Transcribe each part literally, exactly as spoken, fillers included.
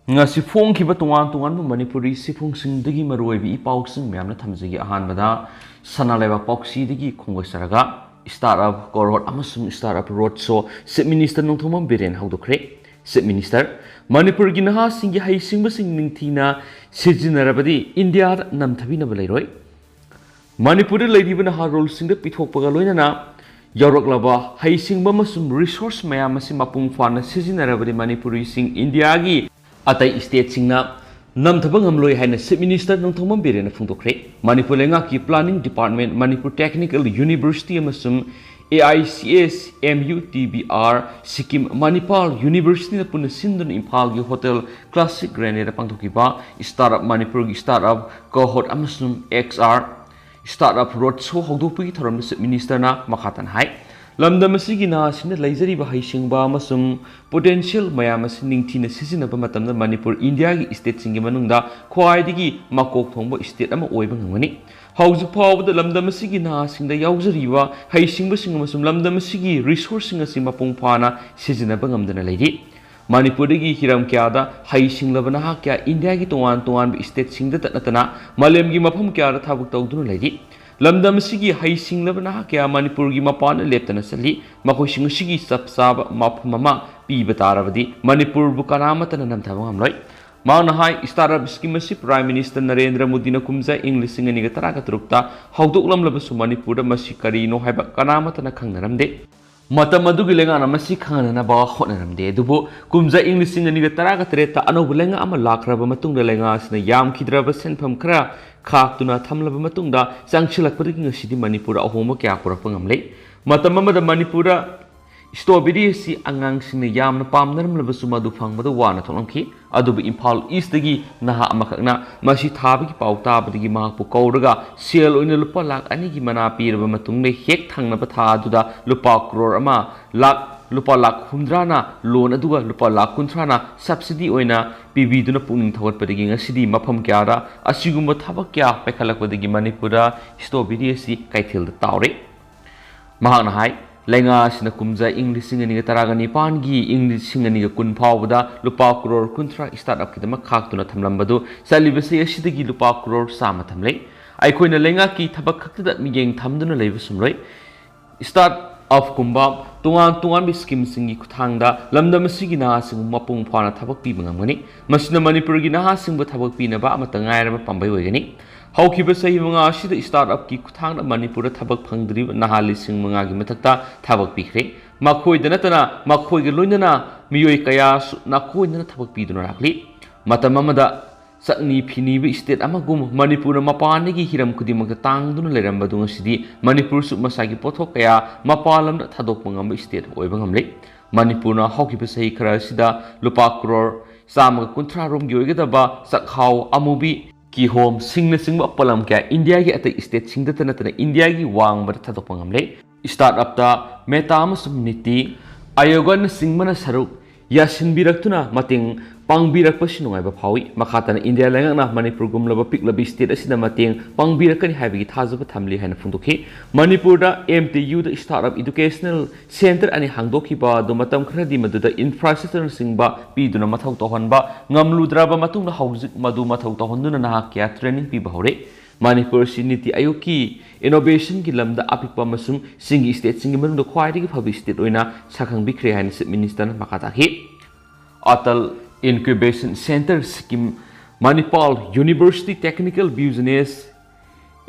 ꯉꯁꯤ ꯐꯣꯡꯈꯤꯕ ꯇꯣꯉꯥꯟ ꯇꯣꯉꯥꯟꯕ ꯃꯅꯤꯄꯨꯔꯤ ꯁꯤꯐꯨꯡꯁꯤꯡꯗꯒꯤ ꯃꯔꯨꯑꯣꯏꯕ ꯏ ꯄꯥꯎꯁꯤꯡ ꯃꯌꯥꯝꯅ ꯊꯝꯖꯒꯦ꯫ ꯑꯍꯥꯟꯕꯗ ꯁꯅꯥ ꯂꯩꯕꯥꯛ ꯄꯥꯎꯁꯤꯗꯒꯤ ꯈꯣꯡꯒꯠꯆꯔꯒ, startup ꯀꯣꯔꯣꯠ ꯑꯃꯁꯨꯡ startup road show Chief Minister Nongthombam Biren ꯍꯧꯗꯣꯛꯈ꯭ꯔꯦ꯫ Chief Minister, ꯃꯅꯤꯄꯨꯔꯒꯤ ꯅꯍꯥꯁꯤꯡꯒꯤ ꯍꯩꯁꯤꯡꯕꯁꯤꯡ ꯅꯤꯡꯊꯤꯅ ꯁꯤꯖꯤꯟꯅꯔꯕꯗꯤ ꯏꯟꯗꯤꯌꯥꯗ ꯅꯝꯊꯕꯤꯅꯕ ꯂꯩꯔꯣꯏ꯫ ꯃꯅꯤꯄꯨꯔꯗ ꯂꯩꯔꯤꯕ ꯅꯍꯥꯔꯣꯜꯁꯤꯡꯗ ꯄꯤꯊꯣꯛꯄꯒ ꯂꯣꯏꯅꯅ ꯌꯥꯎꯔꯛꯂꯕ ꯍꯩꯁꯤꯡꯕ ꯑꯃꯁꯨꯡ resource ꯃꯌꯥꯝ ꯑꯁꯤ ꯃꯄꯨꯡ ꯐꯥꯅ ꯁꯤꯖꯤꯟꯅꯔꯕꯗꯤ ꯃꯅꯤꯄꯨꯔꯤꯁꯤꯡ ꯏꯟꯗꯤꯌꯥꯒꯤ ꯑꯇꯩ stateꯁꯤꯡꯅ ꯅꯝꯊꯕ ꯉꯝꯂꯣꯏ ꯍꯥꯏꯅ Chief Minister ꯅꯣꯡꯊꯣꯝꯕꯝ ꯕꯤꯔꯦꯟꯅ ꯐꯣꯡꯗꯣꯛꯈ꯭ꯔꯦ꯫ ꯃꯅꯤꯄꯨꯔ ꯂꯩꯉꯥꯛꯀꯤ Planning Department, Manipur Technical University ꯑꯃꯁꯨꯡ A I C S M U T B R Sikkim ꯃꯅꯤꯄꯥꯜ Universityꯅ ꯄꯨꯟꯅ ꯁꯤꯟꯗꯨꯅ ꯏꯝꯐꯥꯜꯒꯤ Hotel Classic Grandꯗ ꯄꯥꯡꯊꯣꯛꯈꯤꯕ Startup ꯃꯅꯤꯄꯨꯔꯒꯤ startup cohort ꯑꯃꯁꯨꯡ X R startup road show ꯍꯧꯗꯣꯛꯄꯒꯤ ꯊꯧꯔꯝꯗ Chief Ministerꯅ ꯃꯈꯥ ꯇꯥꯅ ꯍꯥꯏ, ꯂꯝꯗꯝ ꯑꯁꯤꯒꯤ ꯅꯍꯥꯁꯤꯡꯅ ꯂꯩꯖꯔꯤꯕ ꯍꯩꯁꯤꯡꯕ ꯑꯃꯁꯨꯡ potential ꯃꯌꯥꯝ ꯑꯁꯤ ꯅꯤꯡꯊꯤꯅ ꯁꯤꯖꯤꯟꯅꯕ ꯃꯇꯝꯗ ꯃꯅꯤꯄꯨꯔ ꯏꯟꯗꯤꯌꯥꯒꯤ stateꯁꯤꯡꯒꯤ ꯃꯅꯨꯡꯗ ꯈ꯭ꯋꯥꯏꯗꯒꯤ ꯃꯀꯣꯛ ꯊꯣꯡꯕ state ꯑꯃ ꯑꯣꯏꯕ ꯉꯝꯒꯅꯤ꯫ ꯍꯧꯖꯤꯛ ꯐꯥꯎꯕꯗ ꯂꯝꯗꯝ ꯑꯁꯤꯒꯤ ꯅꯍꯥꯁꯤꯡꯗ ꯌꯥꯎꯖꯔꯤꯕ ꯍꯩꯁꯤꯡꯕꯁꯤꯡ ꯑꯃꯁꯨꯡ ꯂꯝꯗꯝ ꯑꯁꯤꯒꯤ resourceꯁꯤꯡ ꯑꯁꯤ ꯃꯄꯨꯡ ꯐꯥꯅ ꯁꯤꯖꯤꯟꯅꯕ ꯉꯝꯗꯅ ꯂꯩꯔꯤ꯫ ꯃꯅꯤꯄꯨꯔꯗꯒꯤ ꯍꯤꯔꯝ ꯀꯌꯥꯗ ꯍꯩꯁꯤꯡꯂꯕ ꯅꯍꯥ ꯀꯌꯥ ꯏꯟꯗꯤꯌꯥꯒꯤ ꯇꯣꯉꯥꯟ ꯇꯣꯉꯥꯟꯕ stateꯁꯤꯡꯗꯇ ꯅꯠꯇꯅ ꯃꯥꯂꯦꯝꯒꯤ ꯃꯐꯝ ꯀꯌꯥꯗ ꯊꯕꯛ ꯇꯧꯗꯨꯅ ꯂꯩꯔꯤ꯫ ꯂꯝꯗꯝ ꯑꯁꯤꯒꯤ ꯍꯩꯁꯤꯡꯂꯕ ꯅꯍꯥ ꯀꯌꯥ ꯃꯅꯤꯄꯨꯔꯒꯤ ꯃꯄꯥꯟꯗ ꯂꯦꯞꯇꯅ ꯆꯠꯂꯤ꯫ ꯃꯈꯣꯏꯁꯤꯡ ꯑꯁꯤꯒꯤ ꯆꯞ ꯆꯥꯕ ꯃꯐꯝ ꯑꯃ ꯄꯤꯕ ꯇꯥꯔꯕꯗꯤ ꯃꯅꯤꯄꯨꯔꯕꯨ ꯀꯅꯥꯃꯠꯇꯅ ꯅꯝꯊꯕ ꯉꯝꯂꯣꯏ꯫ ꯃꯍꯥꯛꯅ ꯍꯥꯏ, startup scheme ꯑꯁꯤ Prime Minister ꯅꯔꯦꯟꯗ꯭ꯔ ꯃꯣꯗꯤꯅ ꯀꯨꯝꯖꯥ ꯏꯪ ꯂꯤꯁꯤꯡ ꯑꯅꯤꯒ ꯇꯔꯥꯒ ꯇꯔꯨꯛꯇ ꯍꯧꯗꯣꯛꯂꯝꯂꯕꯁꯨ ꯃꯅꯤꯄꯨꯔꯗ ꯃꯁꯤ ꯀꯔꯤꯅꯣ ꯍꯥꯏꯕ ꯀꯅꯥꯃꯠꯇꯅ ꯈꯪꯅꯔꯝꯗꯦ꯫ ꯃꯇꯝ ꯑꯗꯨꯒꯤ ꯂꯩꯉꯥꯛꯅ ꯃꯁꯤ ꯈꯪꯍꯟꯅꯅꯕ ꯍꯣꯠꯅꯔꯝꯗꯦ꯫ ꯑꯗꯨꯕꯨ ꯀꯨꯝꯖꯥ ꯏꯪ ꯂꯤꯁꯤꯡ ꯑꯅꯤꯒ ꯇꯔꯥꯒ ꯇꯔꯦꯠꯇ ꯑꯅꯧꯕ ꯂꯩꯉꯥꯛ ꯑꯃ ꯂꯥꯛꯈ꯭ꯔꯕ ꯃꯇꯨꯡꯗ ꯂꯩꯉꯥꯛ ꯑꯁꯤꯅ ꯌꯥꯝꯈꯤꯗ꯭ꯔꯕ ꯁꯦꯟꯐꯝ ꯈꯔ ꯈꯥꯛꯇꯨꯅ ꯊꯝꯂꯕ ꯃꯇꯨꯡꯗ ꯆꯪꯁꯤꯜꯂꯛꯄꯗꯒꯤ ꯉꯁꯤꯗꯤ ꯃꯅꯤꯄꯨꯔꯗ ꯑꯍꯣꯡꯕ ꯀꯌꯥ ꯄꯨꯔꯛꯄ ꯉꯝꯂꯦ꯫ ꯃꯇꯝ ꯑꯃꯗ ꯃꯅꯤꯄꯨꯔꯗ strawberry ꯑꯁꯤ ꯑꯉꯥꯡꯁꯤꯡꯅ ꯌꯥꯝꯅ ꯄꯥꯝꯅꯔꯝꯂꯕꯁꯨ ꯃꯗꯨ ꯐꯪꯕꯗ ꯋꯥꯅ ꯊꯣꯛꯂꯝꯈꯤ꯫ ꯑꯗꯨꯕꯨ ꯏꯝꯐꯥꯜ Eastꯇꯒꯤ ꯅꯍꯥ ꯑꯃꯈꯛꯅ ꯃꯁꯤ ꯊꯥꯕꯒꯤ ꯄꯥꯎ ꯇꯥꯕꯗꯒꯤ ꯃꯍꯥꯛꯄꯨ ꯀꯧꯔꯒ ꯁꯦꯜ ꯑꯣꯏꯅ ꯂꯨꯄꯥ ꯂꯥꯈ ꯑꯅꯤꯒꯤ ꯃꯅꯥ ꯄꯤꯔꯕ ꯃꯇꯨꯡꯗ ꯍꯦꯛ ꯊꯪꯅꯕ ꯊꯥ ꯑꯗꯨꯗ ꯂꯨꯄꯥ ꯀ꯭ꯔꯣꯔ ꯑꯃ ꯂꯥꯈ, ꯂꯨꯄꯥ ꯂꯥꯈ ꯍꯨꯝꯗ꯭ꯔꯥꯅ loan ꯑꯗꯨꯒ ꯂꯨꯄꯥ ꯂꯥꯈ ꯀꯨꯟꯊ꯭ꯔꯥꯅ subsidy ꯑꯣꯏꯅ ꯄꯤꯕꯤꯗꯨꯅ ꯄꯨꯛꯅꯤꯡ ꯊꯧꯒꯠꯄꯗꯒꯤ ꯉꯁꯤꯗꯤ ꯃꯐꯝ ꯀꯌꯥꯗ ꯑꯁꯤꯒꯨꯝꯕ ꯊꯕꯛ ꯀꯌꯥ ꯄꯥꯏꯈꯠꯂꯛꯄꯗꯒꯤ ꯃꯅꯤꯄꯨꯔꯗ strawberry ꯑꯁꯤ ꯀꯩꯊꯦꯜꯗ ꯇꯥꯎꯔꯦ꯫ ꯃꯍꯥꯛꯅ ꯍꯥꯏ, ꯂꯩꯉꯥꯛ ꯑꯁꯤꯅ ꯀꯨꯝꯖꯥ ꯏꯪ ꯂꯤꯁꯤꯡ ꯑꯅꯤꯒ ꯇꯔꯥꯒ ꯅꯤꯄꯥꯟꯒꯤ ꯏꯪ ꯂꯤꯁꯤꯡ ꯑꯅꯤꯒ ꯀꯨꯟ ꯐꯥꯎꯕꯗ ꯂꯨꯄꯥ ꯀ꯭ꯔꯣꯔ ꯀꯨꯟꯊ꯭ꯔꯥ startup ꯀꯤꯗꯃꯛ ꯈꯥꯛꯇꯨꯅ ꯊꯝꯂꯝꯕꯗꯨ ꯆꯠꯂꯤꯕ ꯆꯍꯤ ꯑꯁꯤꯗꯒꯤ ꯂꯨꯄꯥ ꯀ꯭ꯔꯣꯔ ꯆꯥꯝꯃ ꯊꯝꯂꯦ꯫ ꯑꯩꯈꯣꯏꯅ ꯂꯩꯉꯥꯛꯀꯤ ꯊꯕꯛ ꯈꯛꯇꯗ ꯃꯤꯠꯌꯦꯡ ꯊꯝꯗꯨꯅ ꯂꯩꯕ ꯆꯨꯝꯂꯣꯏ꯫ Startup ꯀꯨꯝꯕ ꯇꯣꯉꯥꯟ ꯇꯣꯉꯥꯟꯕ scheme ꯁꯤꯡꯒꯤ ꯈꯨꯠꯊꯥꯡꯗ ꯂꯝꯗꯝ ꯑꯁꯤꯒꯤ ꯅꯍꯥꯁꯤꯡꯕꯨ ꯃꯄꯨꯡ ꯐꯥꯅ ꯊꯕꯛ ꯄꯤꯕ ꯉꯝꯒꯅꯤ꯫ ꯃꯁꯤꯅ ꯃꯅꯤꯄꯨꯔꯒꯤ ꯅꯍꯥꯁꯤꯡꯕꯨ ꯊꯕꯛ ꯄꯤꯅꯕ ꯑꯃꯠꯇ ꯉꯥꯏꯔꯕ ꯄꯥꯝꯕꯩ ꯑꯣꯏꯒꯅꯤ꯫ ꯍꯧꯈꯤꯕ ꯆꯍꯤ ꯃꯉꯥ ꯑꯁꯤꯗ startup ꯀꯤ ꯈꯨꯠꯊꯥꯡꯗ ꯃꯅꯤꯄꯨꯔꯗ ꯊꯕꯛ ꯐꯪꯗ꯭ꯔꯤꯕ ꯅꯍꯥ ꯂꯤꯁꯤꯡ ꯃꯉꯥꯒꯤ ꯃꯊꯛꯇ ꯊꯕꯛ ꯄꯤꯈ꯭ꯔꯦ꯫ ꯃꯈꯣꯏꯗ ꯅꯠꯇꯅ ꯃꯈꯣꯏꯒ ꯂꯣꯏꯅꯅ ꯃꯤꯑꯣꯏ ꯀꯌꯥꯁꯨ ꯅꯥꯀꯣꯏꯅꯅ ꯊꯕꯛ ꯄꯤꯗꯨꯅ ꯂꯥꯛꯂꯤ꯫ ꯃꯇꯝ ꯑꯃꯗ ꯆꯠꯅꯤ ꯐꯤꯅꯤꯕ state ꯑꯃꯒꯨꯝ ꯃꯅꯤꯄꯨꯔꯅ ꯃꯄꯥꯟꯗꯒꯤ ꯍꯤꯔꯝ ꯈꯨꯗꯤꯡꯃꯛꯇ ꯇꯥꯡꯗꯨꯅ ꯂꯩꯔꯝꯕꯗꯨ ꯉꯁꯤꯗꯤ ꯃꯅꯤꯄꯨꯔꯁꯨ ꯃꯁꯥꯒꯤ ꯄꯣꯠꯊꯣꯛ ꯀꯌꯥ ꯃꯄꯥꯟ ꯂꯝꯗ ꯊꯥꯗꯣꯛꯄ ꯉꯝꯕ state ꯑꯣꯏꯕ ꯉꯝꯂꯦ꯫ ꯃꯅꯤꯄꯨꯔꯅ ꯍꯧꯈꯤꯕ ꯆꯍꯤ ꯈꯔ ꯑꯁꯤꯗ ꯂꯨꯄꯥ ꯀ꯭ꯔꯣꯔ ꯆꯥꯝꯃꯒ ꯀꯨꯟꯊ꯭ꯔꯥ ꯔꯣꯝꯒꯤ ꯑꯣꯏꯒꯗꯕ ꯆꯥꯛꯍꯥꯎ, ꯑꯃꯨꯕꯤ, ꯀꯤꯍꯣꯝ, ꯁꯤꯡꯅꯆꯤꯡꯕ ꯄꯣꯠꯂꯝ ꯀꯌꯥ ꯏꯟꯗꯤꯌꯥꯒꯤ ꯑꯇꯩ state ꯁꯤꯡꯗꯇ ꯅꯠꯇꯅ ꯏꯟꯗꯤꯌꯥꯒꯤ ꯋꯥꯡꯃꯗ ꯊꯥꯗꯣꯛꯄ ꯉꯝꯂꯦ꯫ Startup ꯇ Meta ꯑꯃꯁꯨꯡ ꯅꯤꯇꯤ ꯑꯥꯌꯣꯒꯅꯆꯤꯡꯕꯅ ꯁꯔꯨꯛ ꯌꯥꯁꯤꯟꯕꯤꯔꯛꯇꯨꯅ ꯃꯇꯦꯡ ꯄꯥꯡꯕꯤꯔꯛꯄꯁꯤ ꯅꯨꯡꯉꯥꯏꯕ ꯐꯥꯎꯏ꯫ ꯃꯈꯥ ꯇꯥꯅ ꯏꯟꯗꯤꯌꯥ ꯂꯩꯉꯥꯛꯅ ꯃꯅꯤꯄꯨꯔꯒꯨꯝꯂꯕ ꯄꯤꯛꯂꯕ state ꯑꯁꯤꯗ ꯃꯇꯦꯡ ꯄꯥꯡꯕꯤꯔꯛꯀꯅꯤ ꯍꯥꯏꯕꯒꯤ ꯊꯥꯖꯕ ꯊꯝꯂꯤ ꯍꯥꯏꯅ ꯐꯣꯡꯗꯣꯛꯈꯤ꯫ ꯃꯅꯤꯄꯨꯔꯗ M T U ꯗ startup educational center ꯑꯅꯤ ꯍꯥꯡꯗꯣꯛꯈꯤꯕ ꯑꯗꯨ ꯃꯇꯝ ꯈꯔꯗꯤ ꯃꯗꯨꯗ infrastructure ꯅꯆꯤꯡꯕ ꯄꯤꯗꯨꯅ ꯃꯊꯧ ꯇꯧꯍꯟꯕ ꯉꯝꯂꯨꯗ꯭ꯔꯕ ꯃꯇꯨꯡꯗ ꯍꯧꯖꯤꯛ ꯃꯗꯨ ꯃꯊꯧ ꯇꯧꯍꯟꯗꯨꯅ ꯅꯍꯥ ꯀꯌꯥ training ꯄꯤꯕ ꯍꯧꯔꯦ꯫ ꯃꯅꯤꯄꯨꯔ ꯑꯁꯤ ꯅꯤꯇꯤ ꯑꯥꯌꯣꯒꯀꯤ innovation ꯒꯤ ꯂꯝꯗ ꯑꯄꯤꯛꯄ ꯑꯃꯁꯨꯡ ꯆꯤꯡꯒꯤ state ꯁꯤꯡꯒꯤ ꯃꯅꯨꯡꯗ ꯈ꯭ꯋꯥꯏꯗꯒꯤ ꯐꯕ state ꯑꯣꯏꯅ ꯁꯛꯈꯪꯕꯤꯈ꯭ꯔꯦ ꯍꯥꯏꯅ Chief Minister ꯅ ꯃꯈꯥ ꯇꯥꯈꯤ꯫ Atal Incubation Center Scheme, Manipal University Technical Business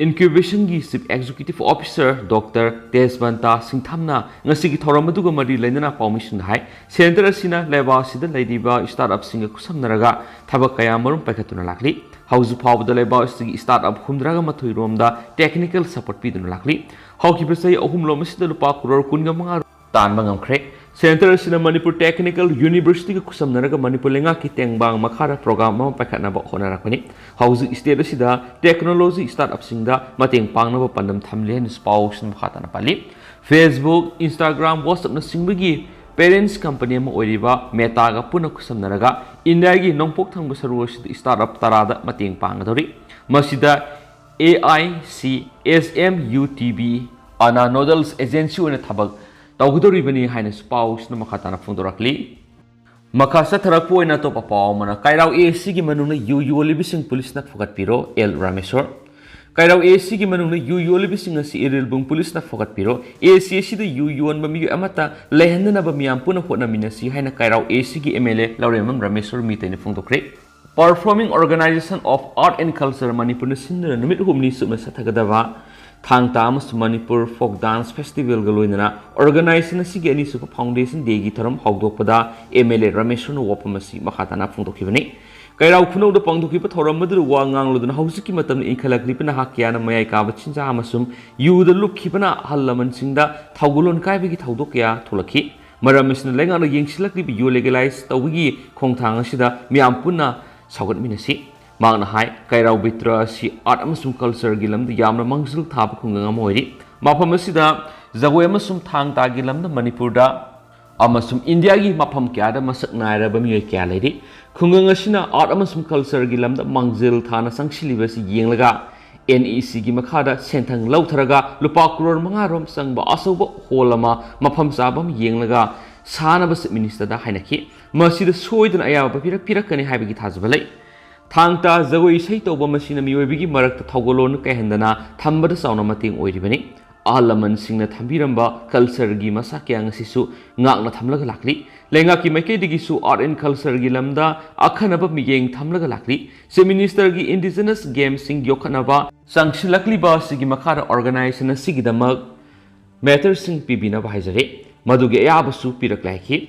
Incubation ꯒꯤ Chief Executive Officer Doctor ꯇꯦꯖꯕꯟꯇ ꯁꯤꯡꯊꯝꯅ ꯉꯁꯤꯒꯤ ꯊꯧꯔꯝ ꯑꯗꯨꯒ ꯃꯔꯤ ꯂꯩꯅꯅ ꯄꯥꯎꯃꯤꯁꯤꯡꯗ ꯍꯥꯏ, center ꯑꯁꯤꯅ ꯂꯩꯕꯥꯛ ꯑꯁꯤꯗ ꯂꯩꯔꯤꯕ startup ꯁꯤꯡꯒ ꯈꯨꯠꯁꯝꯅꯔꯒ ꯊꯕꯛ ꯀꯌꯥ ꯃꯔꯨꯝ ꯄꯥꯏꯈꯠꯇꯨꯅ ꯂꯥꯛꯂꯤ꯫ ꯍꯧꯖꯤꯛ ꯐꯥꯎꯕꯗ ꯂꯩꯕꯥꯛ ꯑꯁꯤꯒꯤ startup ꯍꯨꯝꯗ꯭ꯔꯥꯒ ꯃꯥꯊꯣꯏ ꯔꯣꯝꯗ technical support ꯄꯤꯗꯨꯅ ꯂꯥꯛꯂꯤ꯫ ꯍꯧꯈꯤꯕ ꯆꯍꯤ ꯑꯍꯨꯝꯂꯣꯝ ꯑꯁꯤꯗ ꯂꯨꯄꯥ ꯀ꯭ꯔꯣꯔ ꯀꯨꯟꯒ ꯃꯉꯥ ꯇꯥꯟꯕ ꯉꯝꯈ꯭ꯔꯦ꯫ Center ꯑꯁꯤꯅ ꯃꯅꯤꯄꯨꯔ Technical University ꯒ ꯈꯨꯠꯁꯝꯅꯔꯒ ꯃꯅꯤꯄꯨꯔ ꯂꯩꯉꯥꯛꯀꯤ ꯇꯦꯡꯕꯥꯡ ꯃꯈꯥꯗ program ꯑꯃ ꯄꯥꯏꯈꯠꯅꯕ ꯍꯣꯠꯅꯔꯛꯄꯅꯤ꯫ ꯍꯧꯖꯤꯛ state ꯑꯁꯤꯗ technology startup ꯁꯤꯡꯗ ꯃꯇꯦꯡ ꯄꯥꯡꯅꯕ ꯄꯥꯟꯗꯝ ꯊꯝꯂꯤ ꯍꯥꯏꯅꯁꯨ ꯄꯥꯎꯁꯤꯡ ꯃꯈꯥ ꯇꯥꯅ ꯄꯜꯂꯤ꯫ Facebook, Instagram, WhatsApp ꯅꯆꯤꯡꯕꯒꯤ parents company ꯑꯃ ꯑꯣꯏꯔꯤꯕ Meta ꯒ ꯄꯨꯟꯅ ꯈꯨꯠꯁꯝꯅꯔꯒ ꯏꯟꯗꯤꯌꯥꯒꯤ ꯅꯣꯡꯄꯣꯛ ꯊꯪꯕ ꯁꯔꯨꯛ ꯑꯁꯤꯗ startup ꯇꯔꯥꯗ ꯃꯇꯦꯡ ꯄꯥꯡꯒꯗꯧꯔꯤ꯫ ꯃꯁꯤꯗ A I C S M U T B ꯑꯅ nodal agency ꯑꯣꯏꯅ ꯊꯕꯛ ꯇꯧꯒꯗꯧꯔꯤꯕꯅꯤ ꯍꯥꯏꯅꯁꯨ ꯄꯥꯎꯁꯤꯅ ꯃꯈꯥ ꯇꯥꯅ ꯐꯣꯡꯗꯣꯔꯛꯂꯤ꯫ ꯃꯈꯥ ꯆꯠꯊꯔꯛꯄ ꯑꯣꯏꯅ ꯑꯇꯣꯞꯄ ꯄꯥꯎ ꯑꯃꯅ, ꯀꯥꯏꯔꯥꯎ ꯑꯦ ꯁꯤꯒꯤ ꯃꯅꯨꯡꯗ ꯌꯨ ꯌꯣꯜꯂꯤꯕꯁꯤꯡ ꯄꯨꯂꯤꯁꯅ ꯐꯒꯠꯄꯤꯔꯣ, ꯑꯦꯜ ꯔꯥꯃꯦꯁꯣꯔ꯫ ꯀꯥꯏꯔꯥꯎ ꯑꯦ ꯁꯤꯒꯤ ꯃꯅꯨꯡꯗ ꯌꯨ ꯌꯣꯜꯂꯤꯕꯁꯤꯡ ꯑꯁꯤ ꯏꯔꯤꯜꯕꯨꯡ ꯄꯨꯂꯤꯁꯅ ꯐꯒꯠꯄꯤꯔꯣ, ꯑꯦ ꯁꯤ ꯑꯁꯤꯗ ꯌꯨ ꯌꯣꯟꯕ ꯃꯤꯑꯣꯏ ꯑꯃꯠꯇ ꯂꯩꯍꯟꯗꯅꯕ ꯃꯤꯌꯥꯝ ꯄꯨꯟꯅ ꯍꯣꯠꯅꯃꯤꯟꯅꯁꯤ ꯍꯥꯏꯅ ꯀꯥꯏꯔꯥꯎ ꯑꯦ ꯁꯤꯒꯤ M L A Lourembam Rameshwor ꯃꯤꯇꯩꯅ ꯐꯣꯡꯗꯣꯛꯈ꯭ꯔꯦ꯫ Performing Organisation of Art and Culture ꯃꯅꯤꯄꯨꯔꯅ ꯁꯤꯟꯗꯨꯅ ꯅꯨꯃꯤꯠ ꯍꯨꯝꯅꯤ ꯆꯨꯞꯅ ꯆꯠꯊꯒꯗꯕ ꯊꯥꯡ ꯇꯥ ꯑꯃꯁꯨꯡ ꯃꯅꯤꯄꯨꯔ ꯐꯣꯛ ꯗꯥꯟꯁ ꯐꯦꯁꯇꯤꯚꯦꯜꯒ ꯂꯣꯏꯅꯅ ꯑꯣꯔꯒꯅꯥꯏꯖꯦꯁꯟ ꯑꯁꯤꯒꯤ ꯑꯅꯤꯁꯨꯕ ꯐꯥꯎꯟꯗꯦꯁꯟ ꯗꯦꯒꯤ ꯊꯧꯔꯝ ꯍꯧꯗꯣꯛꯄꯗ ꯑꯦꯝ ꯑꯦꯜ ꯑꯦ ꯔꯥꯃꯦꯁꯣꯔꯅ ꯋꯥꯐꯝ ꯑꯁꯤ ꯃꯈꯥ ꯇꯥꯅ ꯐꯣꯡꯗꯣꯛꯈꯤꯕꯅꯤ꯫ ꯀꯩꯔꯥꯎ ꯈꯨꯅꯧꯗ ꯄꯥꯡꯊꯣꯛꯈꯤꯕ ꯊꯧꯔꯝ ꯑꯗꯨꯗ ꯋꯥ ꯉꯥꯡꯂꯗꯨꯅ ꯍꯧꯖꯤꯛꯀꯤ ꯃꯇꯝꯗ ꯏꯟꯈꯠꯂꯛꯂꯤꯕ ꯅꯍꯥ ꯀꯌꯥꯅ ꯃꯌꯥꯏ ꯀꯥꯕ ꯆꯤꯟꯖꯥꯛ ꯑꯃꯁꯨꯡ ꯌꯨꯗ ꯂꯨꯞꯈꯤꯕꯅ ꯑꯍꯜ ꯂꯃꯟꯁꯤꯡꯗ ꯊꯧꯒꯜꯂꯣꯟ ꯀꯥꯏꯕꯒꯤ ꯊꯧꯗꯣꯛ ꯀꯌꯥ ꯊꯣꯛꯂꯛꯈꯤ꯫ ꯃꯔꯝ ꯑꯁꯤꯅ ꯂꯩꯉꯥꯛꯅ ꯌꯦꯡꯁꯤꯜꯂꯛꯂꯤꯕ ꯌꯨ ꯂꯦꯒꯦꯂꯥꯏꯖ ꯇꯧꯕꯒꯤ ꯈꯣꯡꯊꯥꯡ ꯑꯁꯤꯗ ꯃꯤꯌꯥꯝ ꯄꯨꯟꯅ ꯁꯧꯒꯠꯃꯤꯟꯅꯁꯤ꯫ ꯃꯍꯥꯛꯅ ꯍꯥꯏ, ꯀꯩꯔꯥꯎ ꯕꯤꯇ꯭ꯔ ꯑꯁꯤ ꯑꯥꯔꯠ ꯑꯃꯁꯨꯡ ꯀꯜꯆꯔꯒꯤ ꯂꯝꯗ ꯌꯥꯝꯅ ꯃꯥꯡꯖꯤꯜ ꯊꯥꯕ ꯈꯨꯡꯒꯪ ꯑꯃ ꯑꯣꯏꯔꯤ꯫ ꯃꯐꯝ ꯑꯁꯤꯗ ꯖꯒꯣꯏ ꯑꯃꯁꯨꯡ ꯊꯥꯡ ꯇꯥꯒꯤ ꯂꯝꯗ ꯃꯅꯤꯄꯨꯔꯗ ꯑꯃꯁꯨꯡ ꯏꯟꯗꯤꯌꯥꯒꯤ ꯃꯐꯝ ꯀꯌꯥꯗ ꯃꯁꯛ ꯅꯥꯏꯔꯕ ꯃꯤꯑꯣꯏ ꯀꯌꯥ ꯂꯩꯔꯤ꯫ ꯈꯨꯡꯒꯪ ꯑꯁꯤꯅ ꯑꯥꯔꯠ ꯑꯃꯁꯨꯡ ꯀꯜꯆꯔꯒꯤ ꯂꯝꯗ ꯃꯥꯡꯖꯤꯜ ꯊꯥꯅ ꯆꯪꯁꯤꯜꯂꯤꯕ ꯑꯁꯤ ꯌꯦꯡꯂꯒ ꯑꯦꯟ ꯏ ꯁꯤꯒꯤ ꯃꯈꯥꯗ ꯁꯦꯟꯊꯪ ꯂꯧꯊꯔꯒ ꯂꯨꯄꯥ ꯀ꯭ꯔꯣꯔ ꯃꯉꯥ ꯔꯣꯝ ꯆꯪꯕ ꯑꯆꯧꯕ ꯍꯣꯜ ꯑꯃ ꯃꯐꯝ ꯆꯥꯕ ꯑꯃ ꯌꯦꯡꯂꯒ ꯁꯥꯅꯕ ꯆꯤꯐ ꯃꯤꯅꯤꯁꯇꯔꯗ ꯍꯥꯏꯅꯈꯤ꯫ ꯃꯁꯤꯗ ꯁꯣꯏꯗꯅ ꯑꯌꯥꯕ ꯄꯤꯔꯛ-, ꯄꯤꯔꯛꯀꯅꯤ ꯍꯥꯏꯕꯒꯤ ꯊꯥꯖꯕ ꯂꯩ꯫ ꯊꯥꯡ ꯇꯥ ꯖꯒꯣꯏ ꯏꯁꯩ ꯇꯧꯕ ꯃꯁꯤꯅ ꯃꯤꯑꯣꯏꯕꯒꯤ ꯃꯔꯛꯇ ꯊꯧꯒꯜꯂꯣꯟ ꯀꯥꯏꯍꯟꯗꯅ ꯊꯝꯕꯗ ꯆꯥꯎꯅ ꯃꯇꯦꯡ ꯑꯣꯏꯔꯤꯕꯅꯤ꯫ ꯑꯍꯜ ꯂꯃꯟꯁꯤꯡꯅ ꯊꯝꯕꯤꯔꯝꯕ ꯀꯜꯆꯔꯒꯤ ꯃꯁꯛ ꯀꯌꯥ ꯑꯁꯤꯁꯨ ꯉꯥꯛꯅ ꯊꯝꯂꯒ ꯂꯥꯛꯂꯤ꯫ ꯂꯩꯉꯥꯛꯀꯤ ꯃꯥꯏꯀꯩꯗꯒꯤꯁꯨ ꯑꯥꯔꯠ ꯑꯦꯟ ꯀꯜꯆꯔꯒꯤ ꯂꯝꯗ ꯑꯈꯟꯅꯕ ꯃꯤꯠꯌꯦꯡ ꯊꯝꯂꯒ ꯂꯥꯛꯂꯤ꯫ ꯆꯤꯐ ꯃꯤꯅꯤꯁꯇꯔꯒꯤ ꯏꯟꯗꯤꯖꯤꯅꯁ ꯒꯦꯝꯁꯤꯡ ꯌꯣꯛꯈꯠꯅꯕ ꯆꯪꯁꯤꯜꯂꯛꯂꯤꯕ ꯑꯁꯤꯒꯤ ꯃꯈꯥꯗ ꯑꯣꯔꯒꯅꯥꯏꯖꯦꯁꯟ ꯑꯁꯤꯒꯤꯗꯃꯛ ꯃꯦꯇꯔꯁꯤꯡ ꯄꯤꯕꯤꯅꯕ ꯍꯥꯏꯖꯔꯤ꯫ ꯃꯗꯨꯒꯤ ꯑꯌꯥꯕꯁꯨ ꯄꯤꯔꯛꯂꯦ ꯍꯥꯏꯈꯤ꯫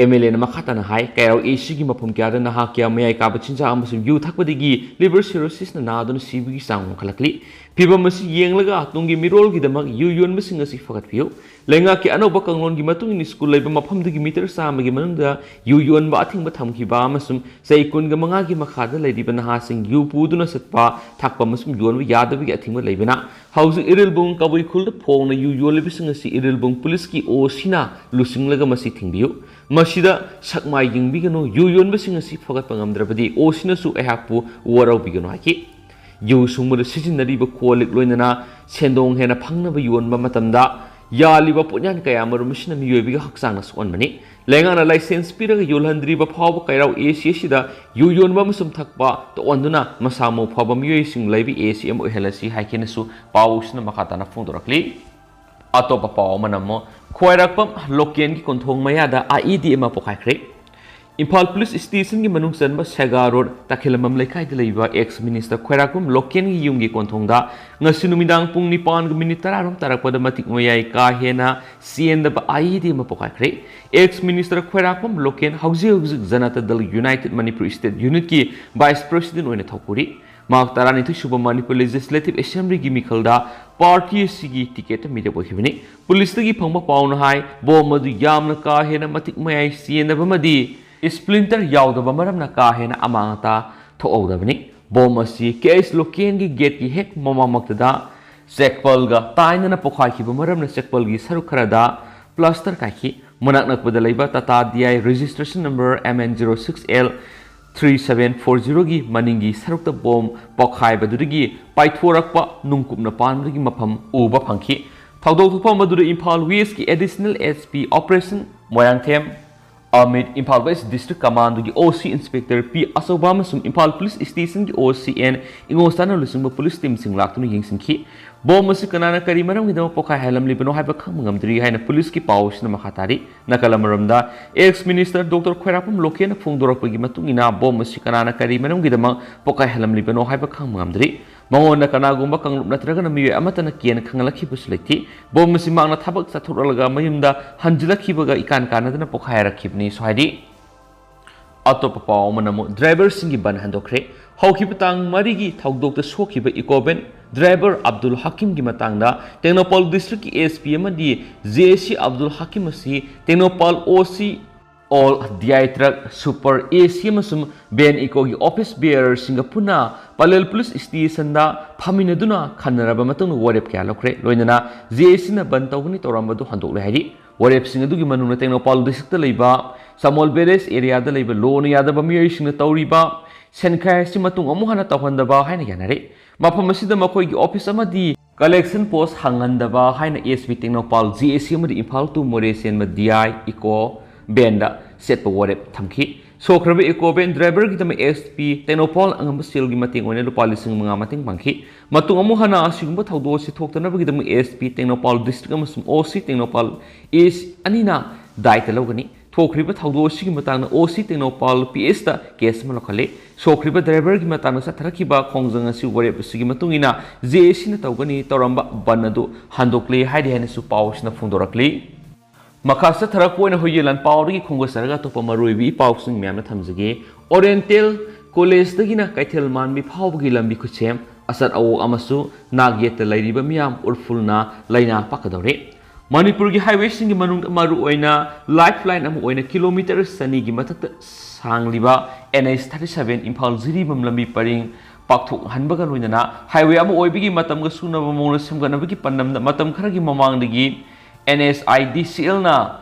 ꯑꯦꯝ ꯑꯦꯜ ꯑꯦꯅ ꯃꯈꯥ ꯇꯥꯅ ꯍꯥꯏ, ꯀꯩꯔꯥꯎ ꯑꯦ ꯁꯤꯒꯤ ꯃꯐꯝ ꯀꯌꯥꯗ ꯅꯍꯥ ꯀꯌꯥ ꯃꯌꯥꯏ ꯀꯥꯕ ꯆꯤꯟꯖꯥꯛ ꯑꯃꯁꯨꯡ ꯌꯨ ꯊꯛꯄꯗꯒꯤ ꯂꯤꯚꯔ ꯁꯤꯔꯣꯁꯤꯁꯅ ꯅꯥꯗꯨꯅ ꯁꯤꯕꯒꯤ ꯆꯥꯡ ꯋꯥꯡꯈꯠꯂꯛꯂꯤ꯫ ꯐꯤꯚꯝ ꯑꯁꯤ ꯌꯦꯡꯂꯒ ꯇꯨꯡꯒꯤ ꯃꯤꯔꯣꯜꯒꯤꯗꯃꯛ ꯌꯨ ꯌꯣꯟꯕꯁꯤꯡ ꯑꯁꯤ ꯐꯒꯠꯄꯤꯌꯨ꯫ ꯂꯩꯉꯥꯛꯀꯤ ꯑꯅꯧꯕ ꯀꯥꯡꯂꯣꯟꯒꯤ ꯃꯇꯨꯡ ꯏꯟꯅ ꯁ꯭ꯀꯨꯜ ꯂꯩꯕ ꯃꯐꯝꯗꯨꯒꯤ ꯃꯤꯇꯔ ꯆꯥꯝꯃꯒꯤ ꯃꯅꯨꯡꯗ ꯌꯨ ꯌꯣꯟꯕ ꯑꯊꯤꯡꯕ ꯊꯝꯈꯤꯕ ꯑꯃꯁꯨꯡ ꯆꯍꯤ ꯀꯨꯟꯒ ꯃꯉꯥꯒꯤ ꯃꯈꯥꯗ ꯂꯩꯔꯤꯕ ꯅꯍꯥꯁꯤꯡ ꯌꯨ ꯄꯨꯗꯨꯅ ꯆꯠꯄ, ꯊꯛꯄ ꯑꯃꯁꯨꯡ ꯌꯣꯟꯕ ꯌꯥꯗꯕꯒꯤ ꯑꯊꯤꯡꯕ ꯂꯩꯕꯅ ꯍꯧꯖꯤꯛ ꯏꯔꯤꯜꯕꯨꯡ ꯀꯕꯨꯏ ꯈꯨꯜꯗ ꯐꯣꯡꯅ ꯌꯨ ꯌꯣꯜꯂꯤꯕꯁꯤꯡ ꯑꯁꯤ ꯏꯔꯤꯜꯕꯨꯡ ꯄꯨꯂꯤꯁꯀꯤ ꯑꯣ ꯁꯤꯅ ꯂꯨꯆꯤꯡꯂꯒ ꯃꯁꯤ ꯊꯤꯡꯕꯤꯌꯨ꯫ ꯃꯁꯤꯗ ꯁꯛꯃꯥꯏ ꯌꯦꯡꯕꯤꯒꯅꯨ, ꯌꯨ ꯌꯣꯟꯕꯁꯤꯡ ꯑꯁꯤ ꯐꯒꯠꯄ ꯉꯝꯗ꯭ꯔꯕꯗꯤ ꯑꯣ ꯁꯤꯅꯁꯨ ꯑꯩꯍꯥꯛꯄꯨ ꯋꯥꯔꯧꯕꯤꯒꯅꯨ ꯍꯥꯏꯈꯤ꯫ ꯌꯨ ꯁꯨꯡꯕꯗ ꯁꯤꯖꯤꯟꯅꯔꯤꯕ ꯀꯣꯜ ꯂꯤꯛ ꯂꯣꯏꯅꯅ ꯁꯦꯟꯗꯣꯡ ꯍꯦꯟꯅ ꯐꯪꯅꯕ ꯌꯣꯟꯕ ꯃꯇꯝꯗ ꯌꯥꯜꯂꯤꯕ ꯄꯣꯠꯌꯥꯟ ꯀꯌꯥ ꯃꯔꯨꯝ ꯑꯁꯤꯅ ꯃꯤꯑꯣꯏꯕꯒꯤ ꯍꯛꯆꯥꯡꯗ ꯁꯣꯛꯍꯟꯕꯅꯤ꯫ ꯂꯩꯉꯥꯛꯅ ꯂꯥꯏꯁꯦꯟꯁ ꯄꯤꯔꯒ ꯌꯣꯜꯍꯟꯗ꯭ꯔꯤꯕ ꯐꯥꯎꯕ ꯀꯩꯔꯥꯎ ꯑꯦ ꯁꯤ ꯑꯁꯤꯗ ꯌꯨ ꯌꯣꯟꯕ ꯑꯃꯁꯨꯡ ꯊꯛꯄ ꯇꯣꯛꯍꯟꯗꯨꯅ ꯃꯁꯥ ꯃꯎ ꯐꯕ ꯃꯤꯑꯣꯏꯁꯤꯡ ꯂꯩꯕ ꯑꯦ ꯁꯤ ꯑꯃ ꯑꯣꯏꯍꯜꯂꯁꯤ ꯍꯥꯏꯈꯤꯅꯁꯨ ꯄꯥꯎꯁꯤꯅ ꯃꯈꯥ ꯇꯥꯅ ꯐꯣꯡꯗꯣꯔꯛꯂꯤ꯫ ꯑꯇꯣꯞꯄ ꯄꯥꯎ ꯑꯃꯅ ꯑꯃꯨꯛ ꯈ꯭ꯋꯥꯏꯔꯥꯛꯄꯝ ꯂꯣꯀꯦꯟꯒꯤ ꯀꯣꯟꯊꯣꯡ ꯃꯌꯥꯗ ꯑꯥꯏ ꯏ ꯗꯤ ꯑꯃ ꯄꯣꯈꯥꯏꯈ꯭ꯔꯦ꯫ ꯏꯝꯐꯥꯜ ꯄꯨꯂꯤꯁ ꯁ꯭ꯇꯦꯁꯟꯒꯤ ꯃꯅꯨꯡ ꯆꯟꯕ ꯁꯦꯒꯥ ꯔꯣꯗ ꯇꯈꯦꯂꯝꯕꯝ ꯂꯩꯀꯥꯏꯗ ꯂꯩꯕ ꯑꯦꯛꯁ ꯃꯤꯅꯤꯁꯇꯔ ꯈ꯭ꯋꯥꯏꯔꯥꯛꯄꯝ ꯂꯣꯀꯦꯟꯒꯤ ꯌꯨꯝꯒꯤ ꯀꯣꯟꯊꯣꯡꯗ ꯉꯁꯤ ꯅꯨꯃꯤꯗꯥꯡ ꯄꯨꯡ ꯅꯤꯄꯥꯟꯒ ꯃꯤꯅꯤꯠ ꯇꯔꯥꯔꯣꯝ ꯇꯥꯔꯛꯄꯗ ꯃꯇꯤꯛ ꯃꯌꯥꯏ ꯀꯥ ꯍꯦꯟꯅ ꯆꯦꯟꯗꯕ ꯑꯥꯏ ꯏ ꯗꯤ ꯑꯃ ꯄꯣꯈꯥꯏꯈ꯭ꯔꯦ꯫ ꯑꯦꯛꯁ ꯃꯤꯅꯤꯁꯇꯔ ꯈ꯭ꯋꯥꯏꯔꯥꯛꯄꯝ ꯂꯣꯀꯦꯟ ꯍꯧꯖꯤꯛ ꯍꯧꯖꯤꯛ ꯖꯅꯇꯥ ꯗꯜ ꯌꯨꯅꯥꯏꯇꯦꯗ ꯃꯅꯤꯄꯨꯔ ꯁ꯭ꯇꯦꯠ ꯌꯨꯅꯤꯠꯀꯤ ꯚꯥꯏꯁ ꯄ꯭ꯔꯦꯁꯤꯗꯦꯟꯠ ꯑꯣꯏꯅ ꯊꯧꯄꯨꯔꯤ꯫ ꯃꯍꯥꯛ ꯇꯔꯥꯅꯤꯊꯣꯏ ꯁꯨꯕ ꯃꯅꯤꯄꯨꯔ ꯂꯦꯖꯤꯁꯂꯦꯇꯤꯚ ꯑꯦꯁꯦꯝꯕ꯭ꯂꯤꯒꯤ ꯃꯤꯈꯜꯗ ꯄꯥꯔꯇꯤ ꯑꯁꯤꯒꯤ ꯇꯤꯀꯦꯠꯇ ꯃꯤꯔꯦꯞ ꯑꯣꯏꯈꯤꯕꯅꯤ꯫ ꯄꯨꯂꯤꯁꯇꯒꯤ ꯐꯪꯕ ꯄꯥꯎꯅ ꯍꯥꯏ, ꯕꯣꯝ ꯑꯗꯨ ꯌꯥꯝꯅ ꯀꯥ ꯍꯦꯟꯅ ꯃꯇꯤꯛ ꯃꯌꯥꯏ ꯆꯦꯟꯗꯕ ꯑꯃꯗꯤ ꯁ꯭ꯄ꯭ꯂꯤꯟꯇꯔ ꯌꯥꯎꯗꯕ ꯃꯔꯝꯅ ꯀꯥ ꯍꯦꯟꯅ ꯑꯃꯥꯡ ꯑꯇꯥ ꯊꯣꯛꯍꯧꯗꯕꯅꯤ꯫ ꯕꯣꯝ ꯑꯁꯤ ꯀꯦ ꯑꯦꯁ ꯂꯣꯀꯦꯟꯒꯤ ꯒꯦꯠꯀꯤ ꯍꯦꯛ ꯃꯃꯥꯡꯃꯛꯇꯗ ꯆꯦꯛꯄꯜꯒ ꯇꯥꯏꯅꯅ ꯄꯣꯈꯥꯏꯈꯤꯕ ꯃꯔꯝꯅ ꯆꯦꯛꯄꯜꯒꯤ ꯁꯔꯨꯛ ꯈꯔꯗ ꯄ꯭ꯂꯥꯁꯇꯔ ꯀꯥꯏꯈꯤ꯫ ꯃꯅꯥꯛ ꯅꯛꯄꯗ ꯂꯩꯕ Tata D I registration number M N zero six L three seven four ꯖꯤꯔꯣꯒꯤ ꯃꯅꯤꯡꯒꯤ ꯁꯔꯨꯛꯇ ꯕꯣꯝ ꯄꯣꯈꯥꯏꯕꯗꯨꯗꯒꯤ ꯄꯥꯏꯊꯣꯔꯛꯄ ꯅꯨꯡꯀꯨꯞꯅ ꯄꯥꯟꯕꯗꯒꯤ ꯃꯐꯝ ꯎꯕ ꯐꯪꯈꯤ꯫ ꯊꯧꯗꯣꯛ ꯊꯣꯛꯐꯝ ꯑꯗꯨꯗ ꯏꯝꯐꯥꯜ ꯋꯦꯁꯀꯤ additional S P operation Moirangthem Amit, Imphal west district ꯀꯃꯥꯟꯗꯣꯒꯤ ꯑꯣ ꯁꯤ ꯏꯟꯁꯄꯦꯛꯇꯔ ꯄꯤ ꯑꯆꯧꯕ ꯑꯃꯁꯨꯡ ꯏꯝꯐꯥꯜ ꯄꯨꯂꯤꯁ ꯁ꯭ꯇꯦꯁꯟꯒꯤ ꯑꯣ ꯁꯤ ꯑꯦꯟ ꯏꯉꯣꯁꯇꯥꯅ ꯂꯨꯆꯤꯡꯕ ꯄꯨꯂꯤꯁ ꯇꯤꯝꯁꯤꯡ ꯂꯥꯛꯇꯨꯅ ꯌꯦꯡꯁꯤꯟꯈꯤ꯫ ꯕꯣꯝ ꯑꯁꯤ ꯀꯅꯥꯅ ꯀꯔꯤ ꯃꯔꯝꯒꯤꯗꯃꯛ ꯄꯣꯈꯥꯏꯍꯜꯂꯝꯂꯤꯕꯅꯣ ꯍꯥꯏꯕ ꯈꯪꯕ ꯉꯝꯗ꯭ꯔꯤ ꯍꯥꯏꯅ ꯄꯨꯂꯤꯁꯀꯤ ꯄꯥꯎ ꯑꯁꯤꯅ ꯃꯈꯥ ꯇꯥꯔꯤ꯫ ꯅꯥꯀꯜ ꯑꯃꯔꯣꯝꯗ, ꯑꯦꯛꯁ ꯃꯤꯅꯤꯁꯇꯔ ꯗꯣꯛꯇꯔ ꯈ꯭ꯋꯥꯏꯔꯥꯛꯄꯝ ꯂꯣꯀꯦꯟꯅ ꯐꯣꯡꯗꯣꯔꯛꯄꯒꯤ ꯃꯇꯨꯡ ꯏꯟꯅ, ꯕꯣꯝ ꯑꯁꯤ ꯀꯅꯥꯅ ꯀꯔꯤ ꯃꯔꯝꯒꯤꯗꯃꯛ ꯄꯣꯈꯥꯏꯍꯜꯂꯝꯂꯤꯕꯅꯣ ꯍꯥꯏꯕ ꯈꯪꯕ ꯉꯝꯗ꯭ꯔꯤ꯫ ꯃꯉꯣꯟꯗ ꯀꯅꯥꯒꯨꯝꯕ ꯀꯥꯡꯂꯨꯞ ꯅꯠꯇ꯭ꯔꯒꯅ ꯃꯤꯑꯣꯏ ꯑꯃꯠꯇꯅ ꯀꯤꯍꯟ ꯈꯪꯍꯜꯂꯛꯈꯤꯕꯁꯨ ꯂꯩꯇꯦ꯫ ꯕꯣꯝ ꯑꯁꯤ ꯃꯍꯥꯛꯅ ꯊꯕꯛ ꯆꯠꯊꯣꯛꯂꯒ ꯃꯌꯨꯝꯗ ꯍꯟꯖꯤꯜꯂꯛꯈꯤꯕꯒ ꯏꯀꯥꯟ ꯀꯥꯟꯅꯗꯅ ꯄꯣꯈꯥꯏꯔꯛꯈꯤꯕꯅꯤꯁꯨ ꯍꯥꯏꯔꯤ꯫ ꯑꯇꯣꯞꯄ ꯄꯥꯎ ꯑꯃꯅ ꯑꯃꯨꯛ ꯗ꯭ꯔꯥꯏꯚꯔꯁꯤꯡꯒꯤ ꯕꯟ ꯍꯟꯗꯣꯛꯈ꯭ꯔꯦ꯫ ꯍꯧꯈꯤꯕ ꯇꯥꯡ ꯃꯔꯤꯒꯤ ꯊꯧꯗꯣꯛꯇ ꯁꯣꯛꯈꯤꯕ ꯏꯀꯣ ꯚꯦꯟ ꯗ꯭ꯔꯥꯏꯚꯔ ꯑꯕꯗꯨꯜ ꯍꯀꯤꯝꯒꯤ ꯃꯇꯥꯡꯗ ꯇꯦꯡꯅꯧꯄꯜ ꯗꯤꯁꯇ꯭ꯔꯤꯛꯀꯤ ꯑꯦꯁ ꯄꯤ ꯑꯃꯗꯤ ꯖꯦ ꯑꯦ ꯁꯤ ꯑꯕꯗꯨꯜ ꯍꯀꯤꯝ ꯑꯁꯤ Tengnoupal O C all D I truck, super A C ꯑꯃꯁꯨꯡ ꯚꯦꯟ ꯏꯀꯣꯒꯤ ꯑꯣꯐꯤꯁ ꯕꯤꯌꯔꯔꯁꯤꯡꯒ ꯄꯨꯟꯅ ꯄꯂꯦꯜ ꯄꯨꯂꯤꯁ ꯁ꯭ꯇꯦꯁꯟꯗ ꯐꯝꯃꯤꯟꯅꯗꯨꯅ ꯈꯟꯅꯔꯕ ꯃꯇꯨꯡꯗ ꯋꯥꯔꯦꯞ ꯀꯌꯥ ꯂꯧꯈ꯭ꯔꯦ꯫ ꯂꯣꯏꯅꯅ ꯖꯦ ꯑꯦ ꯁꯤꯅ ꯕꯟ ꯇꯧꯒꯅꯤ ꯇꯧꯔꯝꯕꯗꯨ ꯍꯟꯗꯣꯛꯂꯦ ꯍꯥꯏꯔꯤ꯫ ꯋꯥꯔꯦꯞꯁꯤꯡ ꯑꯗꯨꯒꯤ ꯃꯅꯨꯡꯗ ꯇꯦꯡꯅꯧꯄꯜ ꯗꯤꯁꯇ꯭ꯔꯤꯛꯇ ꯂꯩꯕ ꯆꯃꯣꯜ ꯚꯤꯂꯦꯖ ꯑꯦꯔꯤꯌꯥꯗ ꯂꯩꯕ ꯂꯣꯅ ꯌꯥꯗꯕ ꯃꯤꯑꯣꯏꯁꯤꯡꯅ ꯇꯧꯔꯤꯕ ꯁꯦꯟꯈꯥꯏ ꯑꯁꯤ ꯃꯇꯨꯡ ꯑꯃꯨꯛ ꯍꯟꯅ ꯇꯧꯍꯟꯗꯕ ꯍꯥꯏꯅ ꯌꯥꯅꯔꯦ꯫ ꯃꯐꯝ ꯑꯁꯤꯗ ꯃꯈꯣꯏꯒꯤ ꯑꯣꯐꯤꯁ ꯑꯃꯗꯤ Collection post ꯍꯥꯡꯍꯟꯗꯕ ꯍꯥꯏꯅ S P Tengnoupal G A C ꯑꯃꯗꯤ ꯏꯝꯐꯥꯜ to ꯃꯣꯔꯦ ꯆꯦꯟꯕ D I Eeco van ꯗ ꯆꯠꯄ ꯋꯥꯔꯦꯞ ꯊꯝꯈꯤ꯫ ꯁꯣꯛꯈ꯭ꯔꯕ Eeco van driver ꯒꯤꯗꯃꯛ S P Tengnoupal ꯑꯉꯝꯕ ꯁꯦꯜꯒꯤ ꯃꯇꯦꯡ ꯑꯣꯏꯅ ꯂꯨꯄꯥ ꯂꯤꯁꯤꯡ ꯃꯉꯥ ꯃꯇꯦꯡ ꯄꯥꯡꯈꯤ꯫ ꯃꯇꯨꯡ ꯑꯃꯨꯛ ꯍꯟꯅ ꯑꯁꯤꯒꯨꯝꯕ ꯊꯧꯗꯣꯛ ꯑꯁꯤ ꯊꯣꯛꯇꯅꯕꯒꯤꯗꯃꯛ S P ꯇꯦꯡꯅꯧꯄꯜ district ꯑꯃꯁꯨꯡ O C Tengnoupal A C ꯑꯅꯤꯅ ꯗꯥꯏꯇ ꯂꯧꯒꯅꯤ꯫ ꯊꯣꯛꯈ꯭ꯔꯤꯕ ꯊꯧꯗꯣꯛ ꯑꯁꯤꯒꯤ ꯃꯇꯥꯡꯗ O C Tengnoupal P S ꯇ case ꯑꯃ ꯂꯧꯈꯠꯂꯤ꯫ ꯁꯣꯛꯈ꯭ꯔꯤꯕ driver ꯒꯤ ꯃꯇꯥꯡꯗ ꯆꯠꯊꯔꯛꯈꯤꯕ ꯈꯣꯡꯖꯪ ꯑꯁꯤ ꯋꯥꯔꯦꯞ ꯑꯁꯤꯒꯤ ꯃꯇꯨꯡ ꯏꯟꯅ G A C ꯅ ꯇꯧꯒꯅꯤ ꯇꯧꯔꯝꯕ ꯕꯟ ꯑꯗꯨ ꯍꯟꯗꯣꯛꯂꯦ ꯍꯥꯏꯔꯤ ꯍꯥꯏꯅꯁꯨ ꯄꯥꯎ ꯑꯁꯤꯅ ꯐꯣꯡꯗꯣꯔꯛꯂꯤ꯫ ꯃꯈꯥ ꯆꯠꯊꯔꯛꯄ ꯑꯣꯏꯅ ꯍꯨꯏꯌꯦꯟ ꯂꯥꯟꯄꯥꯎꯗꯒꯤ ꯈꯣꯡꯒꯠꯆꯔꯒ ꯑꯇꯣꯞꯄ ꯃꯔꯨꯑꯣꯏꯕ ꯏ ꯄꯥꯎꯁꯤꯡ ꯃꯌꯥꯝꯅ ꯊꯝꯖꯒꯦ꯫ Oriental College ꯗꯒꯤꯅ ꯀꯩꯊꯦꯜ ꯃꯥꯟꯕꯤ ꯐꯥꯎꯕꯒꯤ ꯂꯝꯕꯤ ꯈꯨꯠꯁꯦꯝ, ꯑꯆꯠ ꯑꯋꯣꯛ ꯑꯃꯁꯨꯡ ꯅꯥꯛ ꯌꯦꯠꯇ ꯂꯩꯔꯤꯕ ꯃꯤꯌꯥꯝ ꯎꯔꯐꯨꯜꯅ ꯂꯥꯏꯅꯥ ꯄꯥꯛꯀꯗꯧꯔꯦ꯫ ꯃꯅꯤꯄꯨꯔꯒꯤ highway ꯁꯤꯡꯒꯤ ꯃꯅꯨꯡꯗ ꯃꯔꯨꯑꯣꯏꯅ lifeline ꯑꯃ ꯑꯣꯏꯅ kilometre ꯆꯅꯤꯒꯤ ꯃꯊꯛꯇ ꯁꯥꯡꯂꯤꯕ N H thirty seven Imphal Jiribam ꯂꯝꯕꯤ ꯄꯔꯤꯡ ꯄꯥꯛꯊꯣꯛꯍꯟꯕꯒ ꯂꯣꯏꯅꯅ highway ꯑꯃ ꯑꯣꯏꯕꯒꯤ ꯃꯇꯝꯒ ꯆꯨꯅꯕ ꯃꯑꯣꯡꯗ ꯁꯦꯝꯒꯠꯅꯕꯒꯤ ꯄꯥꯟꯗꯝꯗ ꯃꯇꯝ ꯈꯔꯒꯤ ꯃꯃꯥꯡꯗꯒꯤ N H I D C L ꯅ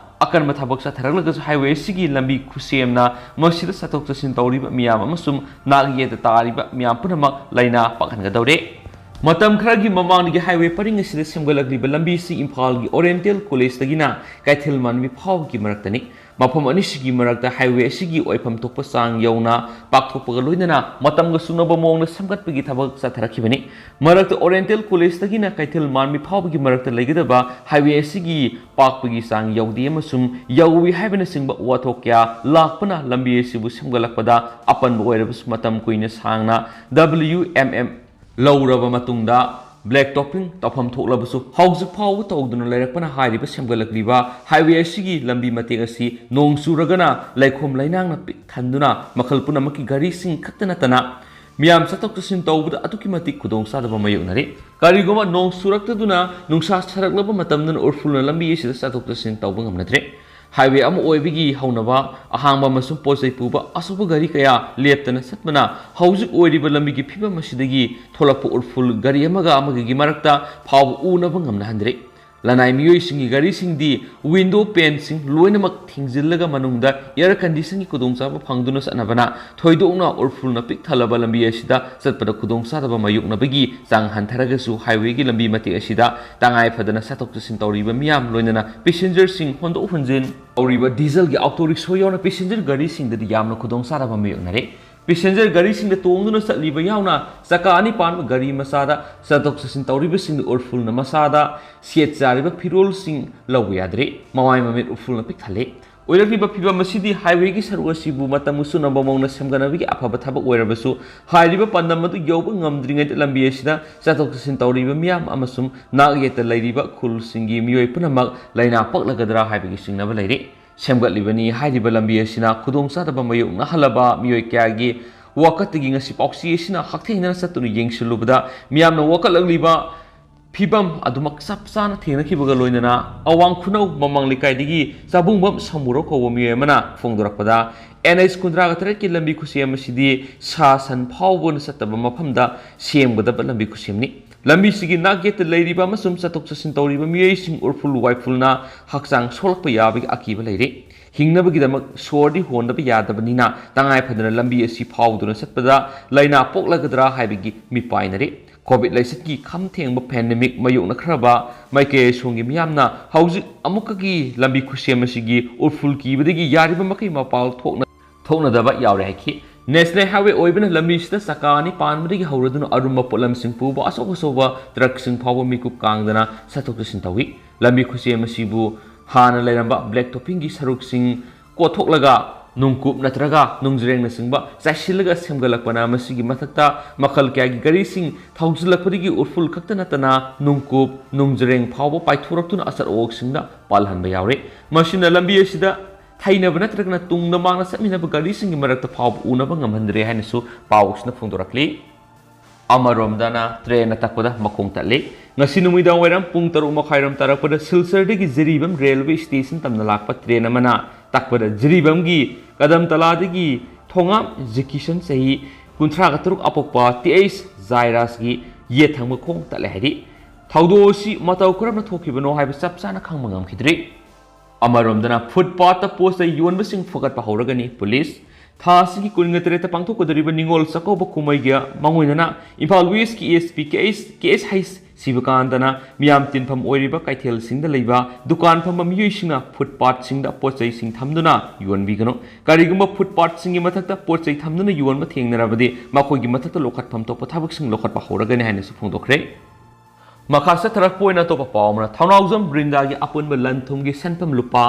ꯑꯀꯟꯕ ꯊꯕꯛ ꯆꯠꯊꯔꯛꯂꯒꯁꯨ highway ꯑꯁꯤꯒꯤ ꯂꯝꯕꯤ ꯈꯨꯠꯁꯦꯝꯅ ꯃꯁꯤꯗ ꯆꯠꯊꯣꯛ ꯆꯠꯁꯤꯟ ꯇꯧꯔꯤꯕ ꯃꯤꯌꯥꯝ ꯑꯃꯁꯨꯡ ꯅꯥꯛ ꯌꯦꯠꯇ ꯇꯥꯔꯤꯕ ꯃꯤꯌꯥꯝ ꯄꯨꯝꯅꯃꯛ ꯂꯥꯏꯅꯥ ꯄꯥꯛꯍꯟꯒꯗꯧꯔꯦ꯫ ꯃꯇꯝ ꯈꯔꯒꯤ ꯃꯃꯥꯡꯗꯒꯤ highway ꯄꯔꯤꯡ ꯑꯁꯤꯗ ꯁꯦꯝꯒꯠꯂꯛꯂꯤꯕ ꯂꯝꯕꯤ ꯑꯁꯤ ꯏꯝꯐꯥꯜꯒꯤ Oriental College ꯇꯒꯤꯅ ꯀꯩꯊꯦꯜ ꯃꯥꯟꯕꯤ ꯐꯥꯎꯕꯒꯤ ꯃꯔꯛꯇꯅꯤ꯫ ꯃꯐꯝ ꯑꯅꯤꯁꯤꯒꯤ ꯃꯔꯛꯇ highway ꯑꯁꯤꯒꯤ ꯑꯣꯏꯐꯝ ꯊꯣꯛꯄ ꯆꯥꯡ ꯌꯧꯅ ꯄꯥꯛꯊꯣꯛꯄꯒ ꯂꯣꯏꯅꯅ ꯃꯇꯝꯒ ꯆꯨꯅꯕ ꯃꯑꯣꯡꯗ ꯁꯦꯝꯒꯠꯄꯒꯤ ꯊꯕꯛ ꯆꯠꯊꯔꯛꯈꯤꯕꯅꯤ꯫ ꯃꯔꯛꯇ Oriental College ꯇꯒꯤꯅ ꯀꯩꯊꯦꯜ ꯃꯥꯟꯕꯤ ꯐꯥꯎꯕꯒꯤ ꯃꯔꯛꯇ ꯂꯩꯒꯗꯕ highway ꯑꯁꯤꯒꯤ ꯄꯥꯛꯄꯒꯤ ꯆꯥꯡ ꯌꯧꯗꯦ ꯑꯃꯁꯨꯡ ꯌꯧꯏ ꯍꯥꯏꯕꯅꯆꯤꯡꯕ ꯋꯥꯊꯣꯛ ꯀꯌꯥ ꯂꯥꯛꯄꯅ ꯂꯝꯕꯤ ꯑꯁꯤꯕꯨ ꯁꯦꯝꯒꯠꯂꯛꯄꯗ ꯑꯄꯟꯕ ꯑꯣꯏꯔꯕꯁꯨ ꯃꯇꯝ ꯀꯨꯏꯅ ꯁꯥꯡꯅ W M M ꯂꯧꯔꯕ ꯃꯇꯨꯡꯗ black topping ꯇꯧꯐꯝ ꯊꯣꯛꯂꯕꯁꯨ ꯍꯧꯖꯤꯛ ꯐꯥꯎꯕ ꯇꯧꯗꯨꯅ ꯂꯩꯔꯛꯄꯅ ꯍꯥꯏꯔꯤꯕ ꯁꯦꯝꯒꯠꯂꯛꯂꯤꯕ highway ꯑꯁꯤꯒꯤ ꯂꯝꯕꯤ ꯃꯇꯦꯛ ꯑꯁꯤ ꯅꯣꯡ ꯆꯨꯔꯒꯅ ꯂꯩꯈꯣꯝ ꯂꯩꯅꯥꯡꯅ ꯄꯤꯛ ꯊꯟꯗꯨꯅ ꯃꯈꯜ ꯄꯨꯝꯅꯃꯛꯀꯤ ꯒꯥꯔꯤꯁꯤꯡ ꯈꯛꯇ ꯅꯠꯇꯅ ꯃꯤꯌꯥꯝ ꯆꯠꯊꯣꯛ ꯆꯠꯁꯤꯟ ꯇꯧꯕꯗ ꯑꯗꯨꯛꯀꯤ ꯃꯇꯤꯛ ꯈꯨꯗꯣꯡꯆꯥꯗꯕ ꯃꯥꯌꯣꯛꯅꯔꯤ꯫ ꯀꯔꯤꯒꯨꯝꯕ ꯅꯣꯡ ꯆꯨꯔꯛꯇꯗꯨꯅ ꯅꯨꯡꯁꯥ ꯁꯥꯔꯛꯂꯕ ꯃꯇꯝꯗꯅ ꯎꯔꯐꯨꯜꯅ ꯂꯝꯕꯤ ꯑꯁꯤꯗ ꯆꯠꯊꯣꯛ ꯆꯠꯁꯤꯟ ꯇꯧꯕ ꯉꯝꯅꯗ꯭ꯔꯦ꯫ Highway ꯑꯃ ꯑꯣꯏꯕꯒꯤ ꯍꯧꯅꯕ ꯑꯍꯥꯡꯕ ꯑꯃꯁꯨꯡ ꯄꯣꯠ ꯆꯩ ꯄꯨꯕ ꯑꯆꯧꯕ ꯒꯥꯔꯤ ꯀꯌꯥ ꯂꯦꯞꯇꯅ ꯆꯠꯄꯅ ꯍꯧꯖꯤꯛ ꯑꯣꯏꯔꯤꯕ ꯂꯝꯕꯤꯒꯤ ꯐꯤꯕꯝ ꯑꯁꯤꯗꯒꯤ ꯊꯣꯛꯂꯛꯄ ꯎꯔꯐꯨꯜ ꯒꯥꯔꯤ ꯑꯃꯒ ꯑꯃꯒꯒꯤ ꯃꯔꯛꯇ ꯐꯥꯎꯕ ꯎꯅꯕ ꯉꯝꯅꯍꯟꯗ꯭ꯔꯦ꯫ ꯂꯅꯥꯏ ꯃꯤꯑꯣꯏꯁꯤꯡꯒꯤ ꯒꯥꯔꯤꯁꯤꯡꯗꯤ window paneꯁꯤꯡ ꯂꯣꯏꯅꯃꯛ ꯊꯤꯡꯖꯤꯜꯂꯒ ꯃꯅꯨꯡꯗ air conditionꯒꯤ ꯈꯨꯗꯣꯡꯆꯥꯕ ꯐꯪꯗꯨꯅ ꯆꯠꯅꯕꯅ ꯊꯣꯏꯗꯣꯛꯅ ꯎꯔꯐꯨꯜꯅ ꯄꯤꯛ ꯊꯜꯂꯕ ꯂꯝꯕꯤ ꯑꯁꯤꯗ ꯆꯠꯄꯗ ꯈꯨꯗꯣꯡꯆꯥꯗꯕ ꯃꯥꯌꯣꯛꯅꯕꯒꯤ ꯆꯥꯡ ꯍꯟꯊꯔꯒꯁꯨ highwayꯒꯤ ꯂꯝꯕꯤ ꯃꯇꯦꯛ ꯑꯁꯤꯗ ꯇꯉꯥꯏ ꯐꯗꯅ ꯆꯠꯊꯣꯛ ꯆꯠꯁꯤꯟ ꯇꯧꯔꯤꯕ ꯃꯤꯌꯥꯝ, ꯂꯣꯏꯅꯅ passengerꯁꯤꯡ ꯍꯣꯟꯗꯣꯛ ꯍꯣꯟꯖꯤꯟ ꯇꯧꯔꯤꯕ dieselꯒꯤ auto rickshaw ꯌꯥꯎꯅ passenger ꯒꯥꯔꯤꯁꯤꯡꯗꯗꯤ ꯌꯥꯝꯅ ꯈꯨꯗꯣꯡꯆꯥꯗꯕ ꯃꯥꯌꯣꯛꯅꯔꯦ꯫ Passenger ꯒꯥꯔꯤꯁꯤꯡꯗ ꯇꯣꯡꯗꯨꯅ ꯆꯠꯂꯤꯕ ꯌꯥꯎꯅ ꯆꯀꯥ ꯑꯅꯤ ꯄꯥꯟꯕ ꯒꯥꯔꯤ ꯃꯆꯥꯗ ꯆꯠꯊꯣꯛ ꯆꯠꯁꯤꯟ ꯇꯧꯔꯤꯕꯁꯤꯡꯗ ꯎꯔꯐꯨꯜꯅ ꯃꯁꯥꯗ ꯁꯦꯠ ꯆꯥꯔꯤꯕ ꯐꯤꯔꯣꯜꯁꯤꯡ ꯂꯧꯕ ꯌꯥꯗ꯭ꯔꯦ꯫ ꯃꯃꯥꯏ ꯃꯃꯤꯠ ꯎꯔꯐꯨꯜꯅ ꯄꯤꯛ ꯊꯜꯂꯦ꯫ ꯑꯣꯏꯔꯛꯂꯤꯕ ꯐꯤꯕꯝ ꯑꯁꯤꯗꯤ highwayꯒꯤ ꯁꯔꯨꯛ ꯑꯁꯤꯕꯨ ꯃꯇꯝ ꯆꯨꯅꯕ ꯃꯑꯣꯡꯗ ꯁꯦꯝꯒꯠꯅꯕꯒꯤ ꯑꯐꯕ ꯊꯕꯛ ꯑꯣꯏꯔꯕꯁꯨ, ꯍꯥꯏꯔꯤꯕ ꯄꯥꯟꯗꯝ ꯑꯗꯨ ꯌꯧꯕ ꯉꯝꯗ꯭ꯔꯤꯉꯩꯗ ꯂꯝꯕꯤ ꯑꯁꯤꯗ ꯆꯠꯊꯣꯛ ꯆꯠꯁꯤꯟ ꯇꯧꯔꯤꯕ ꯃꯤꯌꯥꯝ ꯑꯃꯁꯨꯡ ꯅꯥꯛ ꯌꯦꯠꯇ ꯂꯩꯔꯤꯕ ꯈꯨꯜꯁꯤꯡꯒꯤ ꯃꯤꯑꯣꯏ ꯄꯨꯝꯅꯃꯛ ꯂꯥꯏꯅꯥ ꯄꯛꯂꯒꯗ꯭ꯔꯥ ꯍꯥꯏꯕꯒꯤ ꯆꯤꯡꯅꯕ ꯂꯩꯔꯤ꯫ ꯁꯦꯝꯒꯠꯂꯤꯕꯅꯤ ꯍꯥꯏꯔꯤꯕ ꯂꯝꯕꯤ ꯑꯁꯤꯅ ꯈꯨꯗꯣꯡꯆꯥꯗꯕ ꯃꯥꯌꯣꯛꯅꯍꯜꯂꯕ ꯃꯤꯑꯣꯏ ꯀꯌꯥꯒꯤ ꯋꯥꯀꯠꯇꯒꯤ ꯉꯁꯤ ꯄꯥꯎꯆꯦ ꯑꯁꯤꯅ ꯍꯛꯊꯦꯡꯅꯅ ꯆꯠꯇꯨꯅ ꯌꯦꯡꯁꯤꯜꯂꯨꯕꯗ, ꯃꯤꯌꯥꯝꯅ ꯋꯥꯀꯠꯂꯛꯂꯤꯕ ꯐꯤꯕꯝ ꯑꯗꯨꯃꯛ ꯆꯞ ꯆꯥꯅ ꯊꯦꯡꯅꯈꯤꯕꯒ ꯂꯣꯏꯅꯅ, ꯑꯋꯥꯡ ꯈꯨꯅꯧ ꯃꯃꯥꯡ ꯂꯩꯀꯥꯏꯗꯒꯤ ꯆꯥꯕꯨꯡꯕꯝ ꯁꯃꯨꯔꯧ ꯀꯧꯕ ꯃꯤꯑꯣꯏ ꯑꯃꯅ ꯐꯣꯡꯗꯣꯔꯛꯄꯗ, NH ꯀꯨꯟꯊ꯭ꯔꯥꯒ ꯇꯔꯦꯠꯀꯤ ꯂꯝꯕꯤ ꯈꯨꯁꯦꯝ ꯑꯁꯤꯗꯤ ꯁꯥ ꯁꯟ ꯐꯥꯎꯕꯅ ꯆꯠꯇꯕ ꯃꯐꯝꯗ ꯁꯦꯝꯒꯗꯕ ꯂꯝꯕꯤ ꯈꯨꯁꯦꯝꯅꯤ꯫ ꯂꯝꯕꯤꯁꯤꯒꯤ ꯅꯥꯛ ꯌꯦꯠꯇ ꯂꯩꯔꯤꯕ ꯑꯃꯁꯨꯡ ꯆꯠꯊꯣꯛ ꯆꯠꯁꯤꯟ ꯇꯧꯔꯤꯕ ꯃꯤꯑꯣꯏꯁꯤꯡ ꯎꯔꯐꯨꯜ ꯋꯥꯏꯐꯨꯜꯅ ꯍꯛꯆꯥꯡ ꯁꯣꯛꯂꯛꯄ ꯌꯥꯕꯒꯤ ꯑꯀꯤꯕ ꯂꯩꯔꯦ꯫ ꯍꯤꯡꯅꯕꯒꯤꯗꯃꯛ ꯁꯣꯔꯗꯤ ꯍꯣꯟꯗꯕ ꯌꯥꯗꯕꯅꯤꯅ, ꯇꯉꯥꯏ ꯐꯗꯅ ꯂꯝꯕꯤ ꯑꯁꯤ ꯐꯥꯎꯗꯨꯅ ꯆꯠꯄꯗ ꯂꯥꯏꯅꯥ ꯄꯣꯛꯂꯒꯗ꯭ꯔꯥ ꯍꯥꯏꯕꯒꯤ ꯃꯤꯄꯥꯏꯅꯔꯤ꯫ COVID ꯂꯥꯏꯆꯠꯀꯤ ꯈꯝ ꯊꯦꯡꯕ pandemic ꯃꯥꯌꯣꯛꯅꯈ꯭ꯔꯕ ꯃꯥꯏꯀꯩ ꯑꯁꯣꯝꯒꯤ ꯃꯤꯌꯥꯝꯅ ꯍꯧꯖꯤꯛ ꯑꯃꯨꯛꯀꯒꯤ ꯂꯝꯕꯤ ꯈꯨꯁꯦꯝ ꯑꯁꯤꯒꯤ ꯎꯔꯐꯨꯜ ꯀꯤꯕꯗꯒꯤ ꯌꯥꯔꯤꯕ ꯃꯈꯩ ꯃꯄꯥꯜ ꯊꯣꯛꯅ ꯊꯣꯛꯅꯗꯕ ꯌꯥꯎꯔꯦ ꯍꯥꯏꯈꯤ꯫ National Highway ꯑꯣꯏꯕꯅ ꯂꯝꯕꯤꯁꯤꯗ ꯆꯀꯥ ꯑꯅꯤ ꯄꯥꯟꯕꯗꯒꯤ ꯍꯧꯔꯗꯨꯅ ꯑꯔꯨꯝꯕ ꯄꯣꯠꯂꯝꯁꯤꯡ ꯄꯨꯕ ꯑꯆꯧ ꯑꯆꯧꯕ truckꯁꯤꯡ ꯐꯥꯎꯕ ꯃꯤꯀꯨꯞ ꯀꯥꯡꯗꯅ ꯆꯠꯊꯣꯛ ꯆꯠꯁꯤꯟ ꯇꯧꯏ꯫ ꯂꯝꯕꯤ ꯈꯨꯁꯦꯝ ꯑꯁꯤꯕꯨ ꯍꯥꯟꯅ ꯂꯩꯔꯝꯕ black toppingꯒꯤ ꯁꯔꯨꯛꯁꯤꯡ ꯀꯣꯠꯊꯣꯛꯂꯒ ꯅꯨꯡꯀꯨꯞ ꯅꯠꯇ꯭ꯔꯒ ꯅꯨꯡꯖ꯭ꯔꯦꯡꯅꯆꯤꯡꯕ ꯆꯥꯏꯁꯤꯜꯂꯒ ꯁꯦꯝꯒꯠꯂꯛꯄꯅ, ꯃꯁꯤꯒꯤ ꯃꯊꯛꯇ ꯃꯈꯜ ꯀꯌꯥꯒꯤ ꯒꯥꯔꯤꯁꯤꯡ ꯊꯧꯖꯤꯜꯂꯛꯄꯗꯒꯤ ꯎꯔꯐꯨꯜ ꯈꯛꯇ ꯅꯠꯇꯅ ꯅꯨꯡꯀꯨꯞ, ꯅꯨꯡꯖ꯭ꯔꯦꯡ ꯐꯥꯎꯕ ꯄꯥꯏꯊꯣꯔꯛꯇꯨꯅ ꯑꯆꯠ ꯑꯋꯣꯛꯁꯤꯡꯗ ꯄꯥꯜꯍꯟꯕ ꯌꯥꯎꯔꯦ꯫ ꯃꯁꯤꯅ ꯂꯝꯕꯤ ꯑꯁꯤꯗ ꯊꯩꯅꯕ ꯅꯠꯇ꯭ꯔꯒꯅ ꯇꯨꯡꯗ ꯃꯥꯡꯗ ꯆꯠꯃꯤꯟꯅꯕ ꯒꯥꯔꯤꯁꯤꯡꯒꯤ ꯃꯔꯛꯇ ꯐꯥꯎꯕ ꯎꯅꯕ ꯉꯝꯍꯟꯗ꯭ꯔꯦ ꯍꯥꯏꯅꯁꯨ ꯄꯥꯎꯁꯤꯅ ꯐꯣꯡꯗꯣꯔꯛꯂꯤ꯫ ꯑꯃꯔꯣꯝꯗꯅ trainꯅ ꯇꯛꯄꯗ ꯃꯈꯣꯡ ꯇꯠꯂꯤ꯫ ꯉꯁꯤ ꯅꯨꯃꯤꯗꯥꯡ ꯋꯥꯏꯔꯝ ꯄꯨꯡ ꯇꯔꯨꯛ ꯃꯈꯥꯏꯔꯣꯝ ꯇꯥꯔꯛꯄꯗ ꯁꯤꯜꯆꯔꯗꯒꯤ ꯖꯤꯔꯤꯕꯥꯝ railway station ꯇꯝꯅ ꯂꯥꯛꯄ train ꯑꯃꯅ ꯇꯛꯄꯗ ꯖꯤꯔꯤꯕꯥꯝꯒꯤ ꯀꯗꯝꯇꯂꯥꯗꯒꯤ ꯊꯣꯉꯥꯝ ꯖꯤꯀꯤꯁꯟ ꯆꯍꯤ ꯀꯨꯟꯊ꯭ꯔꯥꯒ ꯇꯔꯨꯛ ꯑꯄꯣꯛꯄ ꯇꯤ ꯑꯩꯆ ꯖꯥꯏꯔꯥꯖꯒꯤ ꯌꯦꯠ ꯊꯪꯕ ꯈꯣꯡ ꯇꯠꯂꯦ ꯍꯥꯏꯔꯤ꯫ ꯊꯧꯗꯣꯛ ꯑꯁꯤ ꯃꯇꯧ ꯀꯔꯝꯅ ꯊꯣꯛꯈꯤꯕꯅꯣ ꯍꯥꯏꯕ ꯆꯞ ꯆꯥꯅ ꯈꯪꯕ ꯉꯝꯈꯤꯗ꯭ꯔꯤ꯫ ꯑꯃꯔꯣꯝꯗꯅ, ꯐꯨꯠꯄꯥꯠꯇ ꯄꯣꯠ ꯆꯩ ꯌꯣꯟꯕꯁꯤꯡ ꯐꯒꯠꯄ ꯍꯧꯔꯒꯅꯤ꯫ ꯄꯨꯂꯤꯁ, ꯊꯥ ꯑꯁꯤꯒꯤ ꯀꯨꯟꯒ ꯇꯔꯦꯠꯇ ꯄꯥꯡꯊꯣꯛꯀꯗꯧꯔꯤꯕ ꯅꯤꯉꯣꯜ ꯆꯥꯛꯀꯧꯕ ꯀꯨꯝꯍꯩꯒ ꯃꯥꯡꯑꯣꯏꯅꯅ ꯏꯝꯐꯥꯜ ꯋꯦꯁꯀꯤ SP ꯀꯦ ꯑꯦꯁ ꯍꯩꯁ ꯁꯤꯕꯀꯥꯟꯇꯅ ꯃꯤꯌꯥꯝ ꯇꯤꯟꯐꯝ ꯑꯣꯏꯔꯤꯕ ꯀꯩꯊꯦꯜꯁꯤꯡꯗ ꯂꯩꯕ ꯗꯨꯀꯥꯟ ꯐꯝꯕ ꯃꯤꯑꯣꯏꯁꯤꯡꯅ ꯐꯨꯠꯄꯥꯠꯁꯤꯡꯗ ꯄꯣꯠ ꯆꯩꯁꯤꯡ ꯊꯝꯗꯨꯅ ꯌꯣꯟꯕꯤꯒꯅꯨ꯫ ꯀꯔꯤꯒꯨꯝꯕ ꯐꯨꯠꯄꯥꯠꯁꯤꯡꯒꯤ ꯃꯊꯛꯇ ꯄꯣꯠ ꯆꯩ ꯊꯝꯗꯨꯅ ꯌꯣꯟꯕ ꯊꯦꯡꯅꯔꯕꯗꯤ ꯃꯈꯣꯏꯒꯤ ꯃꯊꯛꯇ ꯂꯧꯈꯠꯐꯝ ꯊꯣꯛꯄ ꯊꯕꯛꯁꯤꯡ ꯂꯧꯈꯠꯄ ꯍꯧꯔꯒꯅꯤ ꯍꯥꯏꯅꯁꯨ ꯐꯣꯡꯗꯣꯛꯈ꯭ꯔꯦ꯫ ꯃꯈꯥ ꯆꯠꯊꯔꯛꯄ ꯑꯣꯏꯅ ꯑꯇꯣꯞꯄ ꯄꯥꯎ ꯑꯃꯅ, ꯊꯧꯅꯥꯎꯖꯝ ꯕ꯭ꯔꯤꯟꯗꯥꯒꯤ ꯑꯄꯨꯟꯕ ꯂꯟ ꯊꯨꯝꯒꯤ ꯁꯦꯟꯐꯝ ꯂꯨꯄꯥ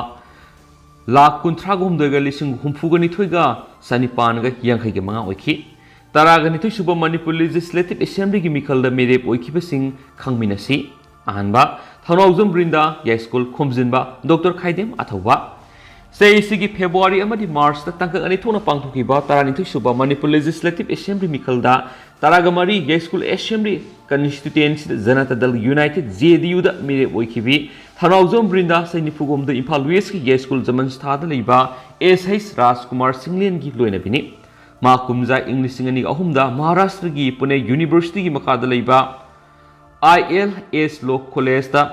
ꯂꯥꯈ ꯀꯨꯟꯊ꯭ꯔꯥꯒ ꯍꯨꯝꯗꯣꯏꯒ ꯂꯤꯁꯤꯡ ꯍꯨꯝꯐꯨꯒ ꯅꯤꯊꯣꯏꯒ ꯆꯅꯤꯄꯥꯟꯒ ꯌꯥꯡꯈꯩꯒ ꯃꯉꯥ ꯑꯣꯏꯈꯤ꯫ ꯇꯔꯥꯒ ꯅꯤꯊꯣꯏ ꯁꯨꯕ ꯃꯅꯤꯄꯨꯔ ꯂꯦꯖꯤꯁꯂꯦꯇꯤꯚ ꯑꯦꯁꯦꯝꯕ꯭ꯂꯤꯒꯤ ꯃꯤꯈꯜꯗ ꯃꯤꯔꯦꯞ ꯑꯣꯏꯈꯤꯕꯁꯤꯡ ꯈꯪꯃꯤꯟꯅꯁꯤ꯫ ꯑꯍꯥꯟꯕ, ꯊꯧꯅꯥꯎꯖꯝ ꯕ꯭ꯔꯤꯟꯗꯥ, ꯌꯥꯏꯁ꯭ꯀꯨꯜ ꯈꯣꯝꯖꯤꯟꯕ, ꯗꯣꯛꯇꯔ ꯈꯥꯏꯗꯦꯝ ꯑꯊꯧꯕ꯫ ꯆꯍꯤ ꯑꯁꯤꯒꯤ ꯐꯦꯕ꯭ꯔꯨꯋꯥꯔꯤ ꯑꯃꯗꯤ ꯃꯥꯔꯆꯇ ꯇꯥꯡꯀꯛ ꯑꯅꯤ ꯊꯣꯛꯅ ꯄꯥꯡꯊꯣꯛꯈꯤꯕ ꯇꯔꯥꯅꯤꯊꯣꯏ ꯁꯨꯕ ꯃꯅꯤꯄꯨꯔ ꯂꯦꯖꯤꯁꯂꯦꯇꯤꯚ ꯑꯦꯁꯦꯝꯕ꯭ꯂꯤ ꯃꯤꯈꯜꯗ ꯇꯔꯥꯒ ꯃꯔꯤ ꯌꯥꯏꯁ꯭ꯀꯨꯜ ꯑꯦꯁꯦꯝꯕ꯭ꯂꯤ ꯀꯟꯁꯇꯤꯇ꯭ꯌꯨꯌꯦꯟꯁꯤꯗ ꯖꯅꯇꯥ ꯗꯜ ꯌꯨꯅꯥꯏꯇꯦꯗ, JDUꯗ ꯃꯤꯔꯦꯞ ꯑꯣꯏꯈꯤꯕꯤ ꯊꯧꯅꯥꯎꯖꯝ ꯕ꯭ꯔꯤꯟꯗꯥ ꯆꯍꯤ ꯅꯤꯐꯨꯒ ꯍꯨꯝꯗꯣꯏ ꯏꯝꯐꯥꯜ ꯋꯦꯁꯀꯤ ꯌꯥꯏꯁ꯭ꯀꯨꯜ ꯖꯃꯟꯁꯊꯥꯗ ꯂꯩꯕ ꯑꯦꯁ ꯍꯩꯁ ꯔꯥꯖꯀꯨꯃꯥꯔ ꯁꯤꯡꯂꯦꯟꯒꯤ ꯂꯣꯏꯅꯕꯤꯅꯤ꯫ ꯃꯍꯥꯛ ꯀꯨꯝꯖꯥ ꯏꯪ ꯂꯤꯁꯤꯡ ꯑꯅꯤꯒ ꯑꯍꯨꯝꯗ ꯃꯍꯥꯔꯥꯁꯇ꯭ꯔꯒꯤ ꯄꯨꯅꯦ ꯌꯨꯅꯤꯚꯔꯁꯤꯇꯤꯒꯤ ꯃꯈꯥꯗ ꯂꯩꯕ ILS Law Collegeꯇ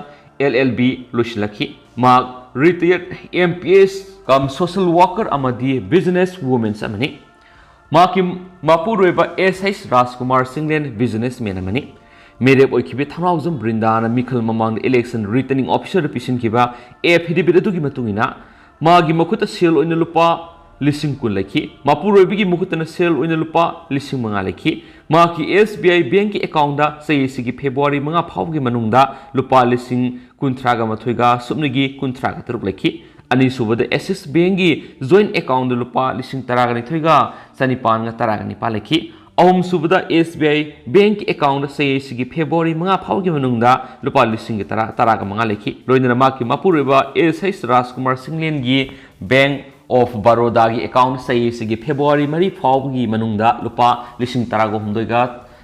LLB ꯂꯣꯏꯁꯤꯜꯂꯛꯈꯤ꯫ ꯃꯍꯥꯛ retired MPS cum social worker ꯑꯃꯗꯤ business woman ꯑꯃꯅꯤ꯫ ꯃꯍꯥꯛꯀꯤ ꯃꯄꯨꯔꯣꯏꯕ ꯑꯦꯁ ꯍꯩꯁ ꯔꯥꯖꯀꯨꯃꯥꯔ ꯁꯤꯡꯂꯦꯟ businessman ꯑꯃꯅꯤ꯫ ꯃꯤꯔꯦꯞ ꯑꯣꯏꯈꯤꯕꯤ ꯊꯧꯅꯥꯎꯖꯝ ꯕ꯭ꯔꯤꯟꯗꯥꯅ ꯃꯤꯈꯜ ꯃꯃꯥꯡꯗ election returning officerꯗ ꯄꯤꯁꯤꯟꯈꯤꯕ affidavit ꯑꯗꯨꯒꯤ ꯃꯇꯨꯡ ꯏꯟꯅ, ꯃꯥꯒꯤ ꯃꯈꯨꯠꯇ ꯁꯦꯜ ꯑꯣꯏꯅ ꯂꯨꯄꯥ ꯂꯤꯁꯤꯡ ꯀꯨꯟ ꯂꯩꯈꯤ꯫ ꯃꯄꯨꯔꯣꯏꯕꯒꯤ ꯃꯈꯨꯠꯇꯅ ꯁꯦꯜ ꯑꯣꯏꯅ ꯂꯨꯄꯥ ꯂꯤꯁꯤꯡ ꯃꯉꯥ ꯂꯩꯈꯤ꯫ ꯃꯍꯥꯛꯀꯤ SBI bankꯀꯤ accountꯗ ꯆꯍꯤ ꯑꯁꯤꯒꯤ ꯐꯦꯕ꯭ꯔꯨꯋꯥꯔꯤ ꯃꯉꯥ ꯐꯥꯎꯕꯒꯤ ꯃꯅꯨꯡꯗ ꯂꯨꯄꯥ ꯂꯤꯁꯤꯡ ꯀꯨꯟꯊ꯭ꯔꯥꯒ ꯃꯥꯊꯣꯏꯒ ꯁꯨꯞꯅꯒꯤ ꯀꯨꯟꯊ꯭ꯔꯥꯒ ꯇꯔꯨꯛ ꯂꯩꯈꯤ꯫ ꯑꯅꯤꯁꯨꯕꯗ, ꯑꯦꯛꯁꯤꯁ ꯕꯦꯡꯒꯤ joint accountꯗ ꯂꯨꯄꯥ ꯂꯤꯁꯤꯡ ꯇꯔꯥꯒ ꯅꯤꯊꯣꯏꯒ ꯆꯅꯤꯄꯥꯟꯒ ꯇꯔꯥꯒ ꯅꯤꯄꯥꯟ ꯂꯩꯈꯤ꯫ ꯑꯍꯨꯝꯁꯨꯕꯗ, SBI bankꯀꯤ accountꯗ ꯆꯍꯤ ꯑꯁꯤꯒꯤ ꯐꯦꯕ꯭ꯔꯨꯋꯥꯔꯤ ꯃꯉꯥ ꯐꯥꯎꯒꯤ ꯃꯅꯨꯡꯗ ꯂꯨꯄꯥ ꯂꯤꯁꯤꯡ ꯇꯔꯥ, ꯇꯔꯥꯒ ꯃꯉꯥ ꯂꯩꯈꯤ꯫ ꯂꯣꯏꯅꯅ ꯃꯍꯥꯛꯀꯤ ꯃꯄꯨꯔꯣꯏꯕ ꯑꯦꯁ ꯍꯩꯁ ꯔꯥꯖꯀꯨꯃꯥꯔ ꯁꯤꯡꯂꯦꯟꯒꯤ Bank of Barodaꯒꯤ account ꯆꯍꯤ ꯑꯁꯤꯒꯤ ꯐꯦꯕ꯭ꯔꯨꯋꯥꯔꯤ ꯃꯔꯤ ꯐꯥꯎꯕꯒꯤ ꯃꯅꯨꯡꯗ ꯂꯨꯄꯥ ꯂꯤꯁꯤꯡ ꯇꯔꯥꯒ ꯍꯨꯝꯗꯣꯏꯒ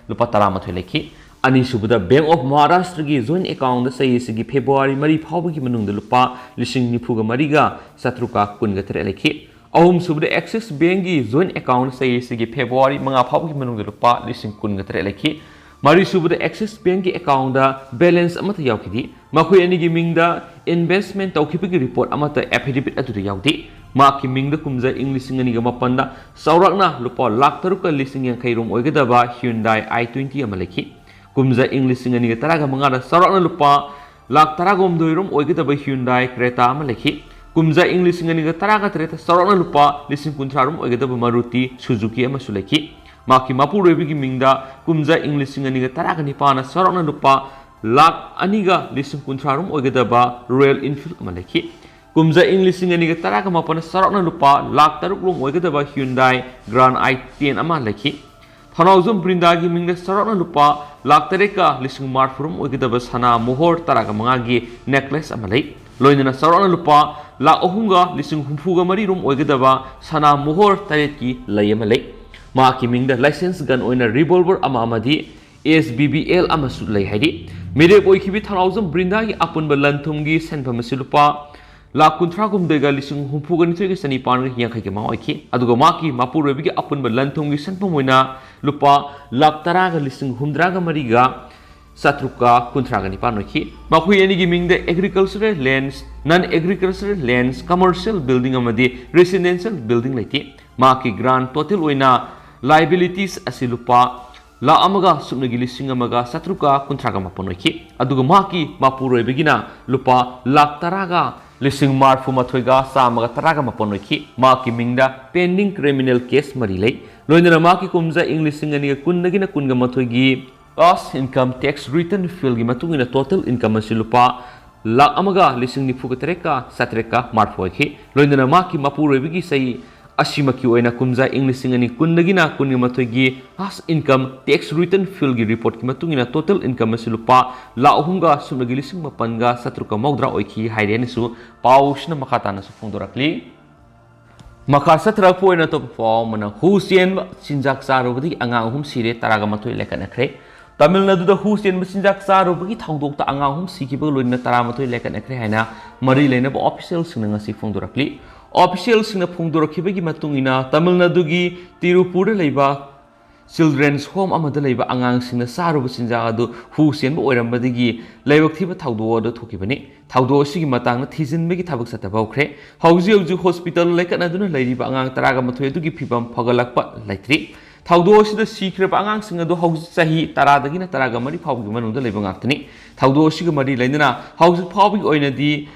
ꯂꯨꯄꯥ ꯇꯔꯥꯃꯥꯊꯣꯏ ꯂꯩꯈꯤ꯫ ꯑꯅꯤꯁꯨꯕꯗ, Bank of Maharashtraꯒꯤ joint accountꯗ ꯆꯍꯤ ꯑꯁꯤꯒꯤ ꯐꯦꯕ꯭ꯔꯨꯋꯥꯔꯤ ꯃꯔꯤ ꯐꯥꯎꯕꯒꯤ ꯃꯅꯨꯡꯗ ꯂꯨꯄꯥ ꯂꯤꯁꯤꯡ ꯅꯤꯐꯨꯒ ꯃꯔꯤꯒ ꯆꯥꯇ꯭ꯔꯨꯛꯀ ꯀꯨꯟꯒ ꯇꯔꯦꯠ ꯂꯩꯈꯤ꯫ ꯑꯍꯨꯝꯁꯨꯕꯗ, ꯑꯦꯛꯁꯤꯁ ꯕꯦꯡꯒꯤ joint account ꯆꯍꯤ ꯑꯁꯤꯒꯤ ꯐꯦꯕ꯭ꯔꯨꯋꯥꯔꯤ ꯃꯉꯥ ꯐꯥꯎꯕꯒꯤ ꯃꯅꯨꯡꯗ ꯂꯨꯄꯥ ꯂꯤꯁꯤꯡ ꯀꯨꯟꯒ ꯇꯔꯦꯠ ꯂꯩꯈꯤ꯫ ꯃꯔꯤꯁꯨꯕꯗ Axis Bankꯀꯤ accountꯗ balance ꯑꯃꯠꯇ ꯌꯥꯎꯈꯤꯗꯦ꯫ ꯃꯈꯣꯏ ꯑꯅꯤꯒꯤ ꯃꯤꯡꯗ investment ꯇꯧꯈꯤꯕꯒꯤ report ꯑꯃꯠꯇ affidavit ꯑꯗꯨꯗ ꯌꯥꯎꯗꯦ꯫ ꯃꯍꯥꯛꯀꯤ ꯃꯤꯡꯗ ꯀꯨꯝꯖꯥ ꯏꯪ ꯂꯤꯁꯤꯡ ꯑꯅꯤꯒ ꯃꯥꯄꯟꯗ ꯆꯥꯎꯔꯥꯛꯅ ꯂꯨꯄꯥ ꯂꯥꯈ ꯇꯔꯨꯛꯀ ꯂꯤꯁꯤꯡ ꯌꯥꯡꯈꯩ ꯔꯣꯝ ꯑꯣꯏꯒꯗꯕ Hyundai i twenty ꯑꯃ ꯂꯩꯈꯤ꯫ ꯀꯨꯝꯖꯥ ꯏꯪ ꯂꯤꯁꯤꯡ ꯑꯅꯤꯒ ꯇꯔꯥꯒ ꯃꯉꯥꯗ ꯆꯥꯎꯔꯥꯛꯅ ꯂꯨꯄꯥ ꯂꯥꯈ ꯇꯔꯥꯒ ꯍꯨꯝꯗꯣꯏ ꯔꯣꯝ ꯑꯣꯏꯒꯗꯕ Hyundai Creta ꯑꯃ ꯂꯩꯈꯤ꯫ ꯀꯨꯝꯖꯥ ꯏꯪ ꯂꯤꯁꯤꯡ ꯑꯅꯤꯒ ꯇꯔꯥꯒ ꯇꯔꯦꯠꯇ ꯆꯥꯎꯔꯥꯛꯅ ꯂꯨꯄꯥ ꯂꯤꯁꯤꯡ ꯀꯨꯟꯊ꯭ꯔꯥ ꯔꯣꯝ ꯑꯣꯏꯒꯗꯕ Maruti Suzuki ꯑꯃꯁꯨ ꯂꯩꯈꯤ꯫ ꯃꯍꯥꯛꯀꯤ ꯃꯄꯨꯔꯣꯏꯕꯒꯤ ꯃꯤꯡꯗ ꯀꯨꯝꯖꯥ ꯏꯪ ꯂꯤꯁꯤꯡ ꯑꯅꯤꯒ ꯇꯔꯥꯒ ꯅꯤꯄꯥꯟꯅ ꯆꯥꯎꯔꯥꯛꯅ ꯂꯨꯄꯥ ꯂꯥꯈ ꯑꯅꯤꯒ ꯂꯤꯁꯤꯡ ꯀꯨꯟꯊ꯭ꯔꯥ ꯔꯣꯝ ꯑꯣꯏꯒꯗꯕ Royal Enfield ꯑꯃ ꯂꯩꯈꯤ꯫ ꯀꯨꯝꯖꯥ ꯏꯪ ꯂꯤꯁꯤꯡ ꯑꯅꯤꯒ ꯇꯔꯥꯒ ꯃꯥꯄꯟꯅ ꯆꯥꯎꯔꯥꯛꯅ ꯂꯨꯄꯥ ꯂꯥꯈ ꯇꯔꯨꯛ ꯔꯣꯝ ꯑꯣꯏꯒꯗꯕ Hyundai Grand i ten ꯑꯃ ꯂꯩꯈꯤ꯫ ꯊꯧꯅꯥꯎꯖꯝ ꯕ꯭ꯔꯤꯟꯗꯥꯒꯤ ꯃꯤꯡꯗ ꯆꯥꯎꯔꯥꯛꯅ ꯂꯨꯄꯥ ꯂꯥꯈ ꯇꯔꯦꯠꯀ ꯂꯤꯁꯤꯡ ꯃꯔꯤꯐꯨ ꯔꯣꯝ ꯑꯣꯏꯒꯗꯕ ꯁꯅꯥ ꯃꯣꯍꯣꯔ ꯇꯔꯥꯒ ꯃꯉꯥꯒꯤ necklace ꯑꯃ ꯂꯩ꯫ ꯂꯣꯏꯅꯅ ꯆꯥꯎꯔꯥꯛꯅ ꯂꯨꯄꯥ ꯂꯥꯈ ꯑꯍꯨꯝꯒ ꯂꯤꯁꯤꯡ ꯍꯨꯝꯐꯨꯒ ꯃꯔꯤ ꯔꯣꯝ ꯑꯣꯏꯒꯗꯕ ꯁꯅꯥ ꯃꯣꯍꯣꯔ ꯇꯔꯦꯠꯀꯤ ꯂꯩ ꯑꯃ ꯂꯩ꯫ ꯃꯍꯥꯛꯀꯤ ꯃꯤꯡꯗ license gun ꯑꯣꯏꯅ revolver ꯑꯃ ꯑꯃꯗꯤ S B B L ꯑꯃꯁꯨ ꯂꯩ ꯍꯥꯏꯔꯤ꯫ ꯃꯤꯔꯦꯞ ꯑꯣꯏꯈꯤꯕꯤ ꯊꯧꯅꯥꯎꯖꯝ ꯕ꯭ꯔꯤꯟꯗꯥꯒꯤ ꯑꯄꯨꯟꯕ ꯂꯟ ꯊꯨꯝꯒꯤ ꯁꯦꯟꯐꯝ ꯑꯁꯤ ꯂꯨꯄꯥ ꯂꯥꯈ ꯀꯨꯟꯊ꯭ꯔꯥ ꯍꯨꯝꯗꯣꯏꯒ ꯂꯤꯁꯤꯡ ꯍꯨꯝꯐꯨꯒ ꯅꯤꯊꯣꯏꯒ ꯆꯅꯤꯄꯥꯟꯒ ꯌꯥꯡꯈꯩꯒ ꯃꯉꯥ ꯑꯣꯏꯈꯤ꯫ ꯑꯗꯨꯒ ꯃꯍꯥꯛꯀꯤ ꯃꯄꯨꯔꯣꯏꯕꯒꯤ ꯑꯄꯨꯟꯕ ꯂꯟ ꯊꯨꯝꯒꯤ ꯁꯦꯟꯐꯝ ꯑꯣꯏꯅ ꯂꯨꯄꯥ ꯂꯥꯈ ꯇꯔꯥꯒ ꯂꯤꯁꯤꯡ ꯍꯨꯝꯗ꯭ꯔꯥꯒ ꯃꯔꯤꯒ ꯆꯥꯇ꯭ꯔꯨꯛꯀ ꯀꯨꯟꯊ꯭ꯔꯥꯒ ꯅꯤꯄꯥꯟ ꯑꯣꯏꯈꯤ꯫ ꯃꯈꯣꯏ ꯑꯅꯤꯒꯤ ꯃꯤꯡꯗ agricultural lands, non agricultural lands, commercial building ꯑꯃꯗꯤ residential building ꯂꯩꯇꯦ꯫ ꯃꯍꯥꯛꯀꯤ grand total ꯑꯣꯏꯅ liabilities ꯑꯁꯤ ꯂꯨꯄꯥ ꯂꯥꯈ ꯑꯃꯒ ꯁꯨꯞꯅꯒꯤ ꯂꯤꯁꯤꯡ ꯑꯃꯒ ꯆꯥꯇ꯭ꯔꯨꯛꯀ ꯀꯨꯟꯊ꯭ꯔꯥꯒ ꯃꯥꯄꯟ ꯑꯣꯏꯈꯤ꯫ ꯑꯗꯨꯒ ꯃꯍꯥꯛꯀꯤ ꯃꯄꯨꯔꯣꯏꯕꯒꯤꯅ ꯂꯨꯄꯥ ꯂꯥꯈ ꯇꯔꯥꯒ ꯂꯤꯁꯤꯡ ꯃꯔꯤꯐꯨ ꯃꯥꯊꯣꯏꯒ ꯆꯥꯝꯃꯒ ꯇꯔꯥꯒ ꯃꯥꯄꯟ ꯑꯣꯏꯈꯤ꯫ ꯃꯍꯥꯛꯀꯤ ꯃꯤꯡꯗ pending criminal case ꯃꯔꯤ ꯂꯩ꯫ ꯂꯣꯏꯅꯅ ꯃꯍꯥꯛꯀꯤ ꯀꯨꯝꯖꯥ ꯏꯪ ꯂꯤꯁꯤꯡ ꯑꯅꯤꯒ ꯀꯨꯟꯗꯒꯤꯅ ꯀꯨꯟꯒ ꯃꯥꯊꯣꯏꯒꯤ cash income tax return fieldꯒꯤ ꯃꯇꯨꯡ ꯏꯟꯅ total income ꯑꯁꯤ ꯂꯨꯄꯥ ꯂꯥꯈ ꯑꯃꯒ ꯂꯤꯁꯤꯡ ꯅꯤꯐꯨꯒ ꯇꯔꯦꯠꯀ ꯆꯥꯇ꯭ꯔꯦꯠꯀ ꯃꯔꯤꯐꯨ ꯑꯣꯏꯈꯤ꯫ ꯂꯣꯏꯅꯅ ꯃꯍꯥꯛꯀꯤ ꯃꯄꯨꯔꯣꯏꯕꯒꯤ ꯆꯍꯤ ꯑꯁꯤꯃꯛꯀꯤ ꯑꯣꯏꯅ ꯀꯨꯝꯖꯥ ꯏꯪ ꯂꯤꯁꯤꯡ ꯑꯅꯤ ꯀꯨꯟꯗꯒꯤꯅ ꯀꯨꯟꯒ ꯃꯥꯊꯣꯏꯒꯤ cash income tax return fieldꯒꯤ reportꯀꯤ ꯃꯇꯨꯡ ꯏꯟꯅ total income ꯑꯁꯤ ꯂꯨꯄꯥ ꯂꯥꯈ ꯑꯍꯨꯝꯒ ꯁꯨꯞꯅꯒꯤ ꯂꯤꯁꯤꯡ ꯃꯥꯄꯟꯒ ꯆꯥꯇ꯭ꯔꯨꯛꯀ ꯃꯧꯗ꯭ꯔꯥ ꯑꯣꯏꯈꯤ ꯍꯥꯏꯔꯦ ꯍꯥꯏꯅꯁꯨ ꯄꯥꯎꯁꯤꯅ ꯃꯈꯥ ꯇꯥꯅꯁꯨ ꯐꯣꯡꯗꯣꯔꯛꯂꯤ꯫ ꯃꯈꯥ ꯆꯠꯊꯔꯛꯄ ꯑꯣꯏꯅ ꯑꯇꯣꯞꯄ ꯄꯥꯎ ꯑꯃꯅ ꯍꯨ ꯆꯦꯟꯕ ꯆꯤꯟꯖꯥꯛ ꯆꯥꯔꯨꯕꯗꯒꯤ ꯑꯉꯥꯡ ꯑꯍꯨꯝ ꯁꯤꯔꯦ, ꯇꯔꯥꯒ ꯃꯥꯊꯣꯏ ꯂꯦꯟꯈꯠꯅꯈ꯭ꯔꯦ꯫ ꯇꯥꯃꯤꯜ ꯅꯥꯗꯨꯗ ꯍꯨ ꯆꯦꯟꯕ ꯆꯤꯟꯖꯥꯛ ꯆꯥꯔꯨꯕꯒꯤ ꯊꯧꯗꯣꯛꯇ ꯑꯉꯥꯡ ꯑꯍꯨꯝ ꯁꯤꯈꯤꯕꯒ ꯂꯣꯏꯅꯅ ꯇꯔꯥꯃꯥꯊꯣꯏ ꯂꯦꯟꯈꯠꯅꯈ꯭ꯔꯦ ꯍꯥꯏꯅ ꯃꯔꯤ ꯂꯩꯅꯕ officialꯁꯤꯡꯅ ꯉꯁꯤ ꯐꯣꯡꯗꯣꯔꯛꯂꯤ꯫ Officialꯁꯤꯡꯅ ꯐꯣꯡꯗꯣꯔꯛꯈꯤꯕꯒꯤ ꯃꯇꯨꯡ ꯏꯟꯅ ꯇꯥꯃꯤꯜ ꯅꯥꯗꯨꯒꯤ ꯇꯤꯔꯨꯄꯨꯔꯗ ꯂꯩꯕ Children's Home ꯑꯃꯗ ꯂꯩꯕ ꯑꯉꯥꯡꯁꯤꯡꯅ ꯆꯥꯔꯨꯕ ꯆꯤꯟꯖꯥꯛ ꯑꯗꯨ ꯍꯨ ꯆꯦꯟꯕ ꯑꯣꯏꯔꯝꯕꯗꯒꯤ ꯂꯥꯏꯕꯛ ꯊꯤꯕ ꯊꯧꯗꯣꯛ ꯑꯗꯨ ꯊꯣꯛꯈꯤꯕꯅꯤ꯫ ꯊꯧꯗꯣꯛ ꯑꯁꯤꯒꯤ ꯃꯇꯥꯡꯗ ꯊꯤꯖꯤꯟꯕꯒꯤ ꯊꯕꯛ ꯆꯠꯊꯕ ꯍꯧꯈ꯭ꯔꯦ꯫ ꯍꯧꯖꯤꯛ ꯍꯧꯖꯤꯛ ꯍꯣꯁꯄꯤꯇꯥꯜ ꯂꯩꯈꯠꯅꯗꯨꯅ ꯂꯩꯔꯤꯕ ꯑꯉꯥꯡ ꯇꯔꯥꯒ ꯃꯥꯊꯣꯏ ꯑꯗꯨꯒꯤ ꯐꯤꯕꯝ ꯐꯒꯠꯂꯛꯄ ꯂꯩꯇ꯭ꯔꯤ꯫ ꯊꯧꯗꯣꯛ ꯑꯁꯤꯗ ꯁꯤꯈ꯭ꯔꯕ ꯑꯉꯥꯡꯁꯤꯡ ꯑꯗꯨ ꯍꯧꯖꯤꯛ ꯆꯍꯤ ꯇꯔꯥꯗꯒꯤꯅ ꯇꯔꯥꯒ ꯃꯔꯤ ꯐꯥꯎꯕꯒꯤ ꯃꯅꯨꯡꯗ ꯂꯩꯕ ꯉꯥꯛꯇꯅꯤ꯫ ꯊꯧꯗꯣꯛ ꯑꯁꯤꯒ ꯃꯔꯤ ꯂꯩꯅꯅ ꯍꯧꯖꯤꯛ ꯐꯥꯎꯕꯒꯤ ꯑꯣꯏꯅꯗꯤ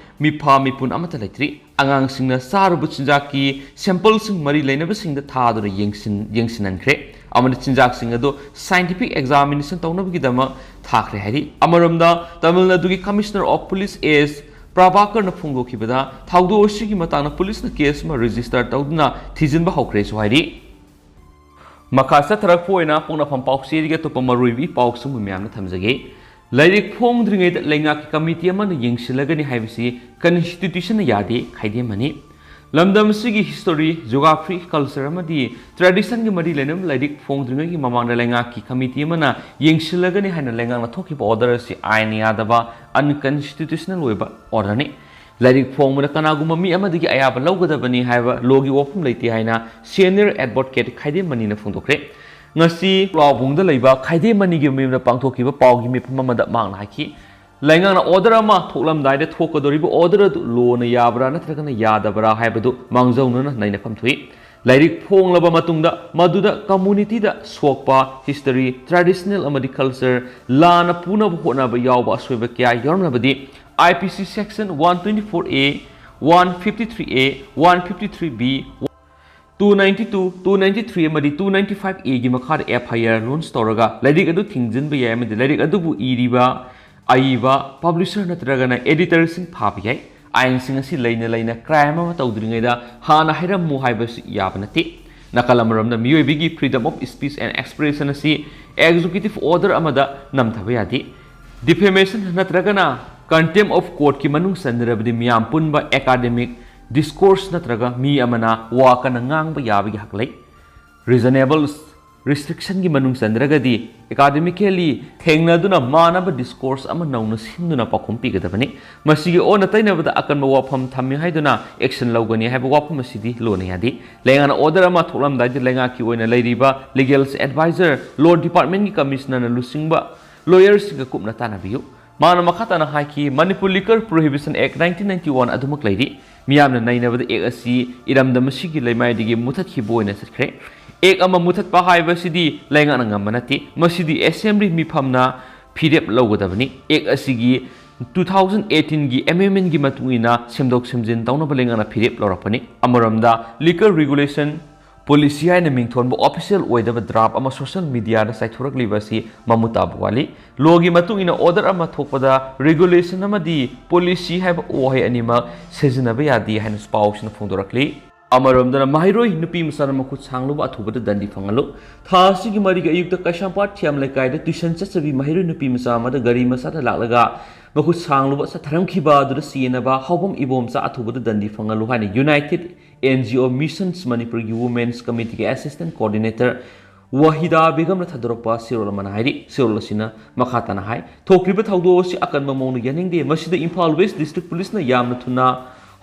ꯃꯤꯐꯥ ꯃꯤꯄꯨꯟ ꯑꯃꯠꯇ ꯂꯩꯇ꯭ꯔꯤ꯫ ꯑꯉꯥꯡꯁꯤꯡꯅ ꯆꯥꯔꯨꯕ ꯆꯤꯟꯖꯥꯛꯀꯤ sample ꯁꯤꯡ ꯃꯔꯤ ꯂꯩꯅꯕꯁꯤꯡꯗ ꯊꯥꯗꯨꯅ ꯌꯦꯡꯁꯤꯟ-, ꯌꯦꯡꯁꯤꯟꯍꯟꯈ꯭ꯔꯦ ꯑꯃꯗꯤ ꯆꯤꯟꯖꯥꯛꯁꯤꯡ ꯑꯗꯨ scientific examination ꯇꯧꯅꯕꯒꯤꯗꯃꯛ ꯊꯥꯈ꯭ꯔꯦ ꯍꯥꯏꯔꯤ꯫ ꯑꯃꯔꯣꯝꯗ, ꯇꯥꯃꯤꯜ ꯅꯥꯗꯨꯒꯤ Commissioner of Police S ꯄ꯭ꯔꯚꯥꯀꯔꯅ ꯐꯣꯡꯗꯣꯛꯈꯤꯕꯗ, ꯊꯧꯗꯣꯛ ꯑꯁꯤꯒꯤ ꯃꯇꯥꯡꯗ ꯄꯨꯂꯤꯁꯅ case ꯑꯃ register ꯇꯧꯗꯨꯅ ꯊꯤꯖꯤꯟꯕ ꯍꯧꯈ꯭ꯔꯦꯁꯨ ꯍꯥꯏꯔꯤ꯫ ꯃꯈꯥ ꯆꯠꯊꯔꯛꯄ ꯑꯣꯏꯅ ꯄꯣꯛꯅꯐꯝ ꯄꯥꯎꯆꯦꯗꯒꯤ ꯑꯇꯣꯞꯄ ꯃꯔꯨꯑꯣꯏꯕ ꯏ ꯄꯥꯎꯁꯤꯡꯕꯨ ꯃꯌꯥꯝꯅ ꯊꯝꯖꯒꯦ꯫ ꯂꯥꯏꯔꯤꯛ ꯐꯣꯡꯗ꯭ꯔꯤꯉꯩꯗ ꯂꯩꯉꯥꯛꯀꯤ ꯀꯃꯤꯇꯤ ꯑꯃꯅ ꯌꯦꯡꯁꯤꯜꯂꯒꯅꯤ ꯍꯥꯏꯕꯁꯤ constitution ꯅ ꯌꯥꯗꯦ, ꯈꯥꯏꯗꯦꯝꯃꯅꯤ꯫ ꯂꯝꯗꯝ ꯑꯁꯤꯒꯤ history, geography, culture ꯑꯃꯗꯤ tradition ꯒꯤ ꯃꯔꯤ ꯂꯩꯅꯕ ꯂꯥꯏꯔꯤꯛ ꯐꯣꯡꯗ꯭ꯔꯤꯉꯩꯒꯤ ꯃꯃꯥꯡꯗ ꯂꯩꯉꯥꯛꯀꯤ ꯀꯃꯤꯇꯤ ꯑꯃꯅ ꯌꯦꯡꯁꯤꯜꯂꯒꯅꯤ ꯍꯥꯏꯅ ꯂꯩꯉꯥꯛꯅ ꯊꯣꯛꯈꯤꯕ order ꯑꯁꯤ ꯑꯥꯏꯟ ꯌꯥꯗꯕ, unconstitutional ꯑꯣꯏꯕ order ꯅꯤ꯫ ꯂꯥꯏꯔꯤꯛ ꯐꯣꯡꯕꯗ ꯀꯅꯥꯒꯨꯝꯕ ꯃꯤ ꯑꯃꯗꯒꯤ ꯑꯌꯥꯕ ꯂꯧꯒꯗꯕꯅꯤ ꯍꯥꯏꯕ law ꯒꯤ ꯋꯥꯐꯝ ꯂꯩꯇꯦ ꯍꯥꯏꯅ senior advocate ꯈꯥꯏꯗꯦꯝꯃꯅꯤꯅ ꯐꯣꯡꯗꯣꯛꯈ꯭ꯔꯦ꯫ ꯉꯁꯤ ꯄ꯭ꯂꯥꯎꯕꯨꯡꯗ ꯂꯩꯕ ꯈꯥꯏꯗꯦꯝꯃꯅꯤꯒꯤ ꯃꯌꯨꯝꯗ ꯄꯥꯡꯊꯣꯛꯈꯤꯕ ꯄꯥꯎꯒꯤ ꯃꯤꯐꯝ ꯑꯃꯗ ꯃꯍꯥꯛꯅ ꯍꯥꯏꯈꯤ, ꯂꯩꯉꯥꯛꯅ order ꯑꯃ ꯊꯣꯛꯂꯝꯗꯥꯏꯗ ꯊꯣꯛꯀꯗꯧꯔꯤꯕ order ꯑꯗꯨ law ꯅ ꯌꯥꯕ꯭ꯔꯥ ꯅꯠꯇ꯭ꯔꯒꯅ ꯌꯥꯗꯕ꯭ꯔꯥ ꯍꯥꯏꯕꯗꯨ ꯃꯥꯡꯖꯧꯅꯅ ꯅꯩꯅꯐꯝ ꯊꯣꯛꯏ꯫ ꯂꯥꯏꯔꯤꯛ ꯐꯣꯡꯂꯕ ꯃꯇꯨꯡꯗ ꯃꯗꯨꯗ community ꯗ ꯁꯣꯛꯄ history, traditional ꯑꯃꯗꯤ culture ꯂꯥꯟꯅ ꯄꯨꯅꯕ ꯍꯣꯠꯅꯕ ꯌꯥꯎꯕ ꯑꯁꯣꯏꯕ ꯀꯌꯥ ꯌꯥꯎꯔꯝꯂꯕꯗꯤ I P C section one twenty-four A, one fifty-three A, one fifty-three B, two ninety-two, two ninety-three ꯑꯃꯗꯤ two ninety-five A ꯒꯤ ꯃꯈꯥꯗ F I R launch ꯇꯧꯔꯒ ꯂꯥꯏꯔꯤꯛ ꯑꯗꯨ ꯊꯤꯡꯖꯤꯟꯕ ꯌꯥꯏ ꯑꯃꯗꯤ ꯂꯥꯏꯔꯤꯛ ꯑꯗꯨꯕꯨ ꯏꯔꯤꯕ, ꯑꯏꯕ, publisher ꯅꯠꯇ꯭ꯔꯒꯅ editor ꯁꯤꯡ ꯐꯥꯕ ꯌꯥꯏ꯫ ꯑꯥꯏꯟꯁꯤꯡ ꯑꯁꯤ ꯂꯩꯅ ꯂꯩꯅ crime ꯑꯃ ꯇꯧꯗ꯭ꯔꯤꯉꯩꯗ ꯍꯥꯟꯅ ꯍꯥꯏꯔꯝꯃꯨ ꯍꯥꯏꯕꯁꯤ ꯌꯥꯕ ꯅꯠꯇꯦ꯫ ꯅꯥꯀꯜ ꯑꯃꯔꯣꯝꯗ ꯃꯤꯑꯣꯏꯕꯒꯤ freedom of speech and expression ꯑꯁꯤ executive order ꯑꯃꯗ ꯅꯝꯊꯕ ꯌꯥꯗꯦ꯫ Defamation ꯅꯠꯇ꯭ꯔꯒꯅ contempt of court ꯀꯤ ꯃꯅꯨꯡ ꯆꯟꯗ꯭ꯔꯕꯗꯤ ꯃꯤꯌꯥꯝ ꯄꯨꯟꯕ academic discourse ꯅꯠꯇ꯭ꯔꯒ ꯃꯤ ꯑꯃꯅ ꯋꯥ ꯀꯟꯅ ꯉꯥꯡꯕ ꯌꯥꯕꯒꯤ ꯍꯛ ꯂꯩ꯫ Reasonable restrictionꯒꯤ ꯃꯅꯨꯡ ꯆꯟꯗ꯭ꯔꯒꯗꯤ academically ꯊꯦꯡꯅꯗꯨꯅ ꯃꯥꯟꯅꯕ discourse ꯑꯃ ꯅꯧꯅ ꯁꯤꯟꯗꯨꯅ ꯄꯥꯎꯈꯨꯝ ꯄꯤꯒꯗꯕꯅꯤ꯫ ꯃꯁꯤꯒꯤ ꯑꯣꯟꯅ ꯇꯩꯅꯕꯗ ꯑꯀꯟꯕ ꯋꯥꯐꯝ ꯊꯝꯃꯤ ꯍꯥꯏꯗꯨꯅ action ꯂꯧꯒꯅꯤ ꯍꯥꯏꯕ ꯋꯥꯐꯝ ꯑꯁꯤꯗꯤ ꯂꯣꯟꯅ ꯌꯥꯗꯦ꯫ ꯂꯩꯉꯥꯛꯅ order ꯑꯃ ꯊꯣꯛꯂꯝꯗꯥꯏꯗ ꯂꯩꯉꯥꯛꯀꯤ ꯑꯣꯏꯅ ꯂꯩꯔꯤꯕ legal advisor, law departmentꯀꯤ commissionerꯅ ꯂꯨꯆꯤꯡꯕ lawyerꯁꯤꯡꯒ ꯀꯨꯞꯅ ꯇꯥꯟꯅꯕꯤꯌꯨ꯫ ꯃꯥꯅ ꯃꯈꯥ ꯇꯥꯅ ꯍꯥꯏꯈꯤ, Manipur Liquor Prohibition Act nineteen ninety one ꯑꯗꯨꯃꯛ ꯂꯩꯔꯤ꯫ ꯃꯤꯌꯥꯝꯅ ꯅꯩꯅꯕꯗ act ꯑꯁꯤ ꯏꯔꯝꯗꯝ ꯑꯁꯤꯒꯤ ꯂꯩꯃꯥꯏꯗꯒꯤ ꯃꯨꯊꯠꯈꯤꯕ ꯑꯣꯏꯅ ꯆꯠꯈ꯭ꯔꯦ꯫ Act ꯑꯃ ꯃꯨꯊꯠꯄ ꯍꯥꯏꯕꯁꯤꯗꯤ ꯂꯩꯉꯥꯛꯅ ꯉꯝꯕ ꯅꯠꯇꯦ꯫ ꯃꯁꯤꯗꯤ assembly ꯃꯤꯐꯝꯅ ꯐꯤꯔꯦꯞ ꯂꯧꯒꯗꯕꯅꯤ꯫ Act ꯑꯁꯤꯒꯤ two thousand eighteenꯒꯤ amendmentꯒꯤ ꯃꯇꯨꯡ ꯏꯟꯅ ꯁꯦꯝꯗꯣꯛ ꯁꯦꯝꯖꯤꯟ ꯇꯧꯅꯕ ꯂꯩꯉꯥꯛꯅ ꯐꯤꯔꯦꯞ ꯂꯧꯔꯛꯄꯅꯤ꯫ ꯑꯃꯔꯣꯝꯗ, liquor regulation policy ꯍꯥꯏꯅ ꯃꯤꯡꯊꯣꯟꯕ official ꯑꯣꯏꯗꯕ draft ꯑꯃ social mediaꯗ ꯆꯥꯏꯊꯣꯔꯛꯂꯤꯕ ꯑꯁꯤ ꯃꯃꯨꯠ ꯇꯥꯕ ꯋꯥꯠꯂꯤ꯫ Lawꯒꯤ ꯃꯇꯨꯡ ꯏꯟꯅ order ꯑꯃ ꯊꯣꯛꯄꯗ regulation ꯑꯃꯗꯤ policy ꯍꯥꯏꯕ ꯋꯥꯍꯩ ꯑꯅꯤꯃꯛ ꯁꯤꯖꯤꯟꯅꯕ ꯌꯥꯗꯦ ꯍꯥꯏꯅ ꯄꯥꯎꯁꯤꯅ ꯐꯣꯡꯗꯣꯔꯛꯂꯤ꯫ ꯑꯃꯔꯣꯝꯗꯅ, ꯃꯍꯩꯔꯣꯏ ꯅꯨꯄꯤ ꯃꯆꯥꯅ ꯃꯈꯨꯠ ꯁꯥꯡꯂꯨꯕ ꯑꯊꯨꯕꯗ ꯗꯟꯗꯤ ꯐꯪꯍꯜꯂꯨ꯫ ꯊꯥ ꯑꯁꯤꯒꯤ ꯃꯔꯤꯒꯤ ꯑꯌꯨꯛꯇ ꯀꯩꯁꯥꯝꯄꯥꯠ ꯊꯤꯌꯥꯝ ꯂꯩꯀꯥꯏꯗ tuition ꯆꯠꯆꯕꯤ ꯃꯍꯩꯔꯣꯏ ꯅꯨꯄꯤ ꯃꯆꯥ ꯑꯃꯗ ꯒꯥꯔꯤ ꯃꯆꯥꯗ ꯂꯥꯛꯂꯒ ꯃꯈꯨꯠ ꯁꯥꯡꯂꯨꯕ ꯆꯠꯊꯔꯝꯈꯤꯕ ꯑꯗꯨꯗ ꯆꯦꯟꯅꯕ ꯍꯥꯎꯕꯝ ꯏꯕꯣꯝꯆꯥ ꯑꯊꯨꯕꯗ ꯗꯟꯗꯤ ꯐꯪꯍꯜꯂꯨ ꯍꯥꯏꯅ United NGO Missions ꯃꯅꯤꯄꯨꯔꯒꯤ Women's Committeeꯒꯤ Assistant Coordinator ꯋꯥꯍꯤꯗꯥ ꯕꯦꯒꯝꯅ ꯊꯥꯗꯣꯔꯛꯄ ꯆꯦꯔꯣꯜ ꯑꯃꯅ ꯍꯥꯏꯔꯤ꯫ ꯆꯦꯔꯣꯜ ꯑꯁꯤꯅ ꯃꯈꯥ ꯇꯥꯅ ꯍꯥꯏ, ꯊꯣꯛꯈ꯭ꯔꯤꯕ ꯊꯧꯗꯣꯛ ꯑꯁꯤ ꯑꯀꯟꯕ ꯃꯑꯣꯡꯗ ꯌꯥꯅꯤꯡꯗꯦ꯫ ꯃꯁꯤꯗ ꯏꯝꯐꯥꯜ West District Policeꯅ ꯌꯥꯝꯅ ꯊꯨꯅ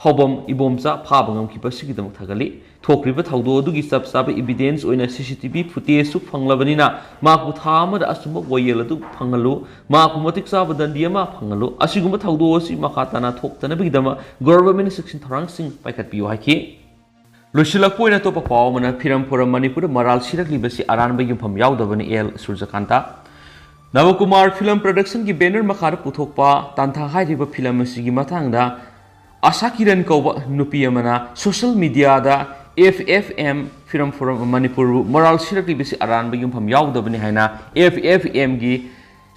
ꯍꯥꯎꯕꯝ ꯏꯕꯣꯝꯆꯥ ꯐꯥꯕ ꯉꯝꯈꯤꯕ ꯑꯁꯤꯒꯤꯗꯃꯛ ꯊꯥꯒꯠꯂꯤ꯫ ꯊꯣꯛꯈ꯭ꯔꯤꯕ ꯊꯧꯗꯣꯛ ꯑꯗꯨꯒꯤ ꯆꯞ ꯆꯥꯕ evidence ꯑꯣꯏꯅ CCTV footageꯁꯨ ꯐꯪꯂꯕꯅꯤꯅ ꯃꯍꯥꯛꯄꯨ ꯊꯥ ꯑꯃꯗ ꯑꯆꯨꯝꯕ ꯋꯥꯌꯦꯜ ꯑꯗꯨ ꯐꯪꯍꯜꯂꯨ꯫ ꯃꯍꯥꯛꯄꯨ ꯃꯇꯤꯛ ꯆꯥꯕ ꯗꯟꯗꯤ ꯑꯃ ꯐꯪꯍꯜꯂꯨ꯫ ꯑꯁꯤꯒꯨꯝꯕ ꯊꯧꯗꯣꯛ ꯑꯁꯤ ꯃꯈꯥ ꯇꯥꯅ ꯊꯣꯛꯇꯅꯕꯒꯤꯗꯃꯛ governmentꯅ ꯆꯦꯛꯁꯤꯟ ꯊꯧꯔꯥꯡꯁꯤꯡ ꯄꯥꯏꯈꯠꯄꯤꯌꯨ ꯍꯥꯏꯈꯤ꯫ ꯂꯣꯏꯁꯤꯜꯂꯛꯄ ꯑꯣꯏꯅ ꯑꯇꯣꯞꯄ ꯄꯥꯎ ꯑꯃꯅ, ꯐꯤꯂꯝ ꯐꯣꯔꯝ ꯃꯅꯤꯄꯨꯔꯗ ꯃꯔꯥꯜ ꯁꯤꯔꯛꯂꯤꯕꯁꯤ ꯑꯔꯥꯟꯕ ꯌꯨꯝꯐꯝ ꯌꯥꯎꯗꯕꯅꯤ, ꯑꯦꯜ ꯁꯨꯔꯖꯀꯥꯟꯇ꯫ ꯅꯕꯀꯨꯃꯥꯔ Film Productionꯒꯤ banner ꯃꯈꯥꯗ ꯄꯨꯊꯣꯛꯄ ꯇꯥꯟꯊꯥ ꯍꯥꯏꯔꯤꯕ ꯐꯤꯂꯝ ꯑꯁꯤꯒꯤ ꯃꯇꯥꯡꯗ ꯑꯁꯥ ꯀꯤꯔꯟ ꯀꯧꯕ ꯅꯨꯄꯤ ꯑꯃꯅ social mediaꯗ FFM, ꯐꯤꯂꯝ ꯐꯣꯔꯝ ꯃꯅꯤꯄꯨꯔꯕꯨ ꯃꯔꯥꯜ ꯁꯤꯔꯛꯂꯤꯕꯁꯤ ꯑꯔꯥꯟꯕ ꯌꯨꯝꯐꯝ ꯌꯥꯎꯗꯕꯅꯤ ꯍꯥꯏꯅ FFMꯒꯤ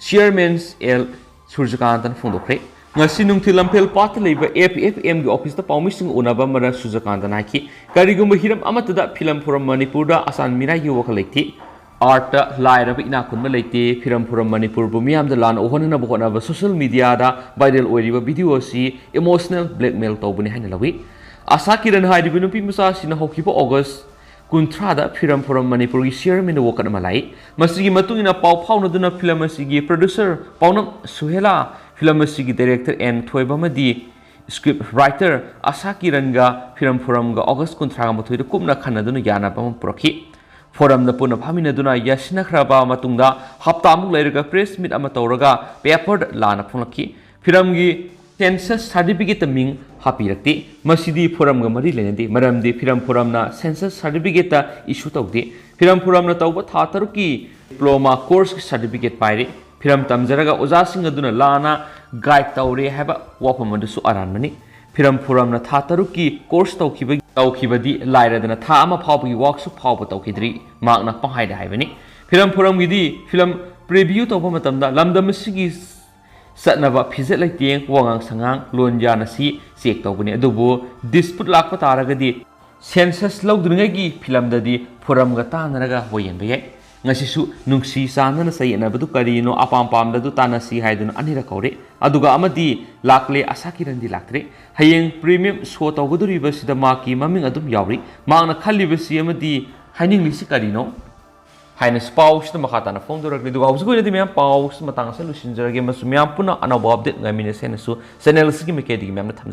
chairman ꯑꯦꯜ ꯁꯨꯔꯖꯀꯥꯟꯇꯅ ꯐꯣꯡꯗꯣꯛꯈ꯭ꯔꯦ꯫ ꯉꯁꯤ ꯅꯨꯡꯊꯤꯜ ꯂꯝꯐꯦꯜ ꯄꯥꯠꯇ ꯂꯩꯕ FFMꯒꯤ officeꯇ ꯄꯥꯎꯃꯤꯁꯤꯡꯒ ꯎꯅꯕ ꯑꯃꯗ ꯁꯨꯔꯖꯀꯥꯟꯇꯅ ꯍꯥꯏꯈꯤ, ꯀꯔꯤꯒꯨꯝꯕ ꯍꯤꯔꯝ ꯑꯃꯠꯇꯗ ꯐꯤꯂꯝ ꯐꯣꯔꯝ ꯃꯅꯤꯄꯨꯔꯗ ꯑꯁꯥꯟ ꯃꯤꯔꯥꯏꯒꯤ ꯋꯥꯈꯜ ꯂꯩꯇꯦ꯫ Artꯇ ꯂꯥꯏꯔꯕ ꯏꯅꯥꯛ ꯈꯨꯟꯕ ꯂꯩꯇꯦ꯫ ꯐꯤꯂꯝ ꯐꯣꯔꯝ ꯃꯅꯤꯄꯨꯔꯕꯨ ꯃꯤꯌꯥꯝꯗ ꯂꯥꯟꯅ ꯎꯍꯟꯅꯅꯕ ꯍꯣꯠꯅꯕ social mediaꯗ viral ꯑꯣꯏꯔꯤꯕ video ꯑꯁꯤ emotional blackmail ꯇꯧꯕꯅꯤ ꯍꯥꯏꯅ ꯂꯧꯏ꯫ ꯑꯁꯥ ꯀꯤꯔꯟ ꯍꯥꯏꯔꯤꯕ ꯅꯨꯄꯤ ꯃꯆꯥ ꯑꯁꯤꯅ ꯍꯧꯈꯤꯕ August ꯀꯨꯟꯊ꯭ꯔꯥꯗ ꯐꯤꯔꯝ ꯐꯣꯔꯝ ꯃꯅꯤꯄꯨꯔꯒꯤ ꯆꯤꯌꯔꯃꯦꯟꯗ ꯋꯥꯀꯠ ꯑꯃ ꯂꯥꯛꯏ꯫ ꯃꯁꯤꯒꯤ ꯃꯇꯨꯡ ꯏꯟꯅ ꯄꯥꯎ ꯐꯥꯎꯅꯗꯨꯅ ꯐꯤꯂꯝ ꯑꯁꯤꯒꯤ ꯄ꯭ꯔꯣꯗ꯭ꯌꯨꯁꯔ ꯄꯥꯎꯅꯝ ꯁꯨꯍꯦꯂꯥ, ꯐꯤꯂꯝ ꯑꯁꯤꯒꯤ ꯗꯥꯏꯔꯦꯛꯇꯔ ꯑꯦꯟ ꯊꯣꯏꯕ ꯑꯃꯗꯤ ꯁ꯭ꯀ꯭ꯔꯤꯞ ꯔꯥꯏꯇꯔ ꯑꯁꯥ ꯀꯤꯔꯟꯒ ꯐꯤꯔꯝ ꯐꯣꯔꯝꯒ ꯑꯣꯒꯁ ꯀꯨꯟꯊ꯭ꯔꯥꯒ ꯃꯥꯊꯣꯏꯗ ꯀꯨꯞꯅ ꯈꯟꯅꯗꯨꯅ ꯌꯥꯅꯕ ꯑꯃ ꯄꯨꯔꯛꯈꯤ꯫ ꯐꯣꯔꯝꯗ ꯄꯨꯟꯅ ꯐꯝꯃꯤꯟꯅꯗꯨꯅ ꯌꯥꯁꯤꯟꯅꯈ꯭ꯔꯕ ꯃꯇꯨꯡꯗ ꯍꯞꯇꯥꯃꯨꯛ ꯂꯩꯔꯒ ꯄ꯭ꯔꯦꯁ ꯃꯤꯠ ꯑꯃ ꯇꯧꯔꯒ ꯄꯦꯄꯔꯗ ꯂꯥꯟꯅ ꯐꯣꯡꯂꯛꯈꯤ꯫ ꯐꯤꯔꯝꯒꯤ ꯁꯦꯟꯁꯁ ꯁꯥꯔꯇꯤꯐꯤꯀꯦꯠꯇ ꯃꯤꯡ ꯍꯥꯞꯄꯤꯔꯛꯇꯦ꯫ ꯃꯁꯤꯗꯤ ꯐꯣꯔꯝꯒ ꯃꯔꯤ ꯂꯩꯅꯗꯦ, ꯃꯔꯝꯗꯤ ꯐꯤꯔꯝ ꯐꯣꯔꯝꯅ ꯁꯦꯟꯁꯁ ꯁꯥꯔꯇꯤꯐꯤꯀꯦꯠꯇ ꯏꯁꯨ ꯇꯧꯗꯦ꯫ ꯐꯤꯔꯝ ꯐꯣꯔꯝꯅ ꯇꯧꯕ ꯊꯥ ꯇꯔꯨꯛꯀꯤ ꯗꯤꯄ꯭ꯂꯣꯃꯥ ꯀꯣꯔꯁꯀꯤ ꯁꯥꯔꯇꯤꯐꯤꯀꯦꯠ ꯄꯥꯏꯔꯦ꯫ ꯐꯤꯔꯝ ꯇꯝꯖꯔꯒ ꯑꯣꯖꯥꯁꯤꯡ ꯑꯗꯨꯅ ꯂꯥꯟꯅ ꯒꯥꯏꯗ ꯇꯧꯔꯦ ꯍꯥꯏꯕ ꯋꯥꯐꯝ ꯑꯗꯨꯁꯨ ꯑꯔꯥꯟꯕꯅꯤ꯫ ꯐꯤꯔꯝ ꯐꯣꯔꯝꯅ ꯊꯥ ꯇꯔꯨꯛꯀꯤ ꯀꯣꯔꯁ ꯇꯧꯈꯤꯕ, ꯇꯧꯈꯤꯕꯗꯤ ꯂꯥꯏꯔꯗꯅ ꯊꯥ ꯑꯃ ꯐꯥꯎꯕꯒꯤ ꯋꯥꯛꯁꯨ ꯐꯥꯎꯕ ꯇꯧꯈꯤꯗ꯭ꯔꯤ꯫ ꯃꯍꯥꯛꯅ ꯄꯪꯍꯥꯏꯗ ꯍꯥꯏꯕꯅꯤ꯫ ꯐꯤꯔꯝ ꯐꯣꯔꯝꯒꯤꯗꯤ ꯐꯤꯂꯝ ꯄ꯭ꯔꯤꯚ꯭ꯌꯨ ꯇꯧꯕ ꯃꯇꯝꯗ ꯂꯝꯗꯝ ꯑꯁꯤꯒꯤ ꯆꯠꯅꯕ ꯐꯤꯖꯦꯠ ꯂꯩꯇꯦꯡ, ꯋꯥꯉꯥꯡ ꯁꯉꯥꯡ, ꯂꯣꯟ ꯌꯥꯟ ꯑꯁꯤ ꯆꯦꯛ ꯇꯧꯒꯅꯤ꯫ ꯑꯗꯨꯕꯨ ꯗꯤꯁꯄ꯭ꯌꯨꯠ ꯂꯥꯛꯄ ꯇꯥꯔꯒꯗꯤ ꯁꯦꯟꯁꯁ ꯂꯧꯗ꯭ꯔꯤꯉꯩꯒꯤ ꯐꯤꯂꯝꯗꯗꯤ ꯐꯣꯔꯝꯒ ꯇꯥꯟꯅꯔꯒ ꯋꯥꯌꯦꯟꯕ ꯌꯥꯏ꯫ ꯉꯁꯤꯁꯨ ꯅꯨꯡꯁꯤ ꯆꯥꯟꯅꯅ ꯆꯌꯦꯠꯅꯕꯗꯨ ꯀꯔꯤꯅꯣ, ꯑꯄꯥꯝ ꯄꯥꯝꯗꯗꯨ ꯇꯥꯟꯅꯁꯤ ꯍꯥꯏꯗꯨꯅ ꯑꯅꯤꯔꯛ ꯀꯧꯔꯦ꯫ ꯑꯗꯨꯒ ꯑꯃꯗꯤ ꯂꯥꯛꯂꯦ, ꯑꯁꯥ ꯀꯤꯔꯟꯗꯤ ꯂꯥꯛꯇ꯭ꯔꯦ꯫ ꯍꯌꯦꯡ ꯄ꯭ꯔꯤꯃꯤꯌꯝ ꯁꯣ ꯇꯧꯒꯗꯧꯔꯤꯕꯁꯤꯗ ꯃꯍꯥꯛꯀꯤ ꯃꯃꯤꯡ ꯑꯗꯨꯝ ꯌꯥꯎꯔꯤ꯫ ꯃꯍꯥꯛꯅ ꯈꯜꯂꯤꯕꯁꯤ ꯑꯃꯗꯤ ꯍꯥꯏꯅꯤꯡꯂꯤꯁꯤ ꯀꯔꯤꯅꯣ ꯍꯥꯏꯅ ꯄꯥꯎꯁꯤꯗ ꯃꯈꯥ ꯇꯥꯅ ꯐꯣꯡꯗꯣꯔꯛꯂꯤ꯫ ꯑꯗꯨꯒ ꯍꯧꯖꯤꯛ ꯑꯣꯏꯅꯗꯤ ꯃꯌꯥꯝ ꯄꯥꯎꯁꯤ ꯃꯇꯥꯡ ꯑꯁꯤꯗ ꯂꯣꯏꯁꯤꯟꯖꯔꯒꯦ꯫ ꯃꯁꯨ ꯃꯌꯥꯝ ꯄꯨꯟꯅ ꯑꯅꯧꯕ ꯑꯞꯗꯦꯠ ꯉꯥꯏꯃꯤꯟꯅꯁꯦ ꯍꯥꯏꯅꯁꯨ ꯆꯦꯅꯦꯜ ꯑꯁꯤꯒꯤ ꯃꯥꯏꯀꯩꯗꯒꯤ ꯃꯌꯥꯝꯅ ꯊꯝꯖꯒꯦ꯫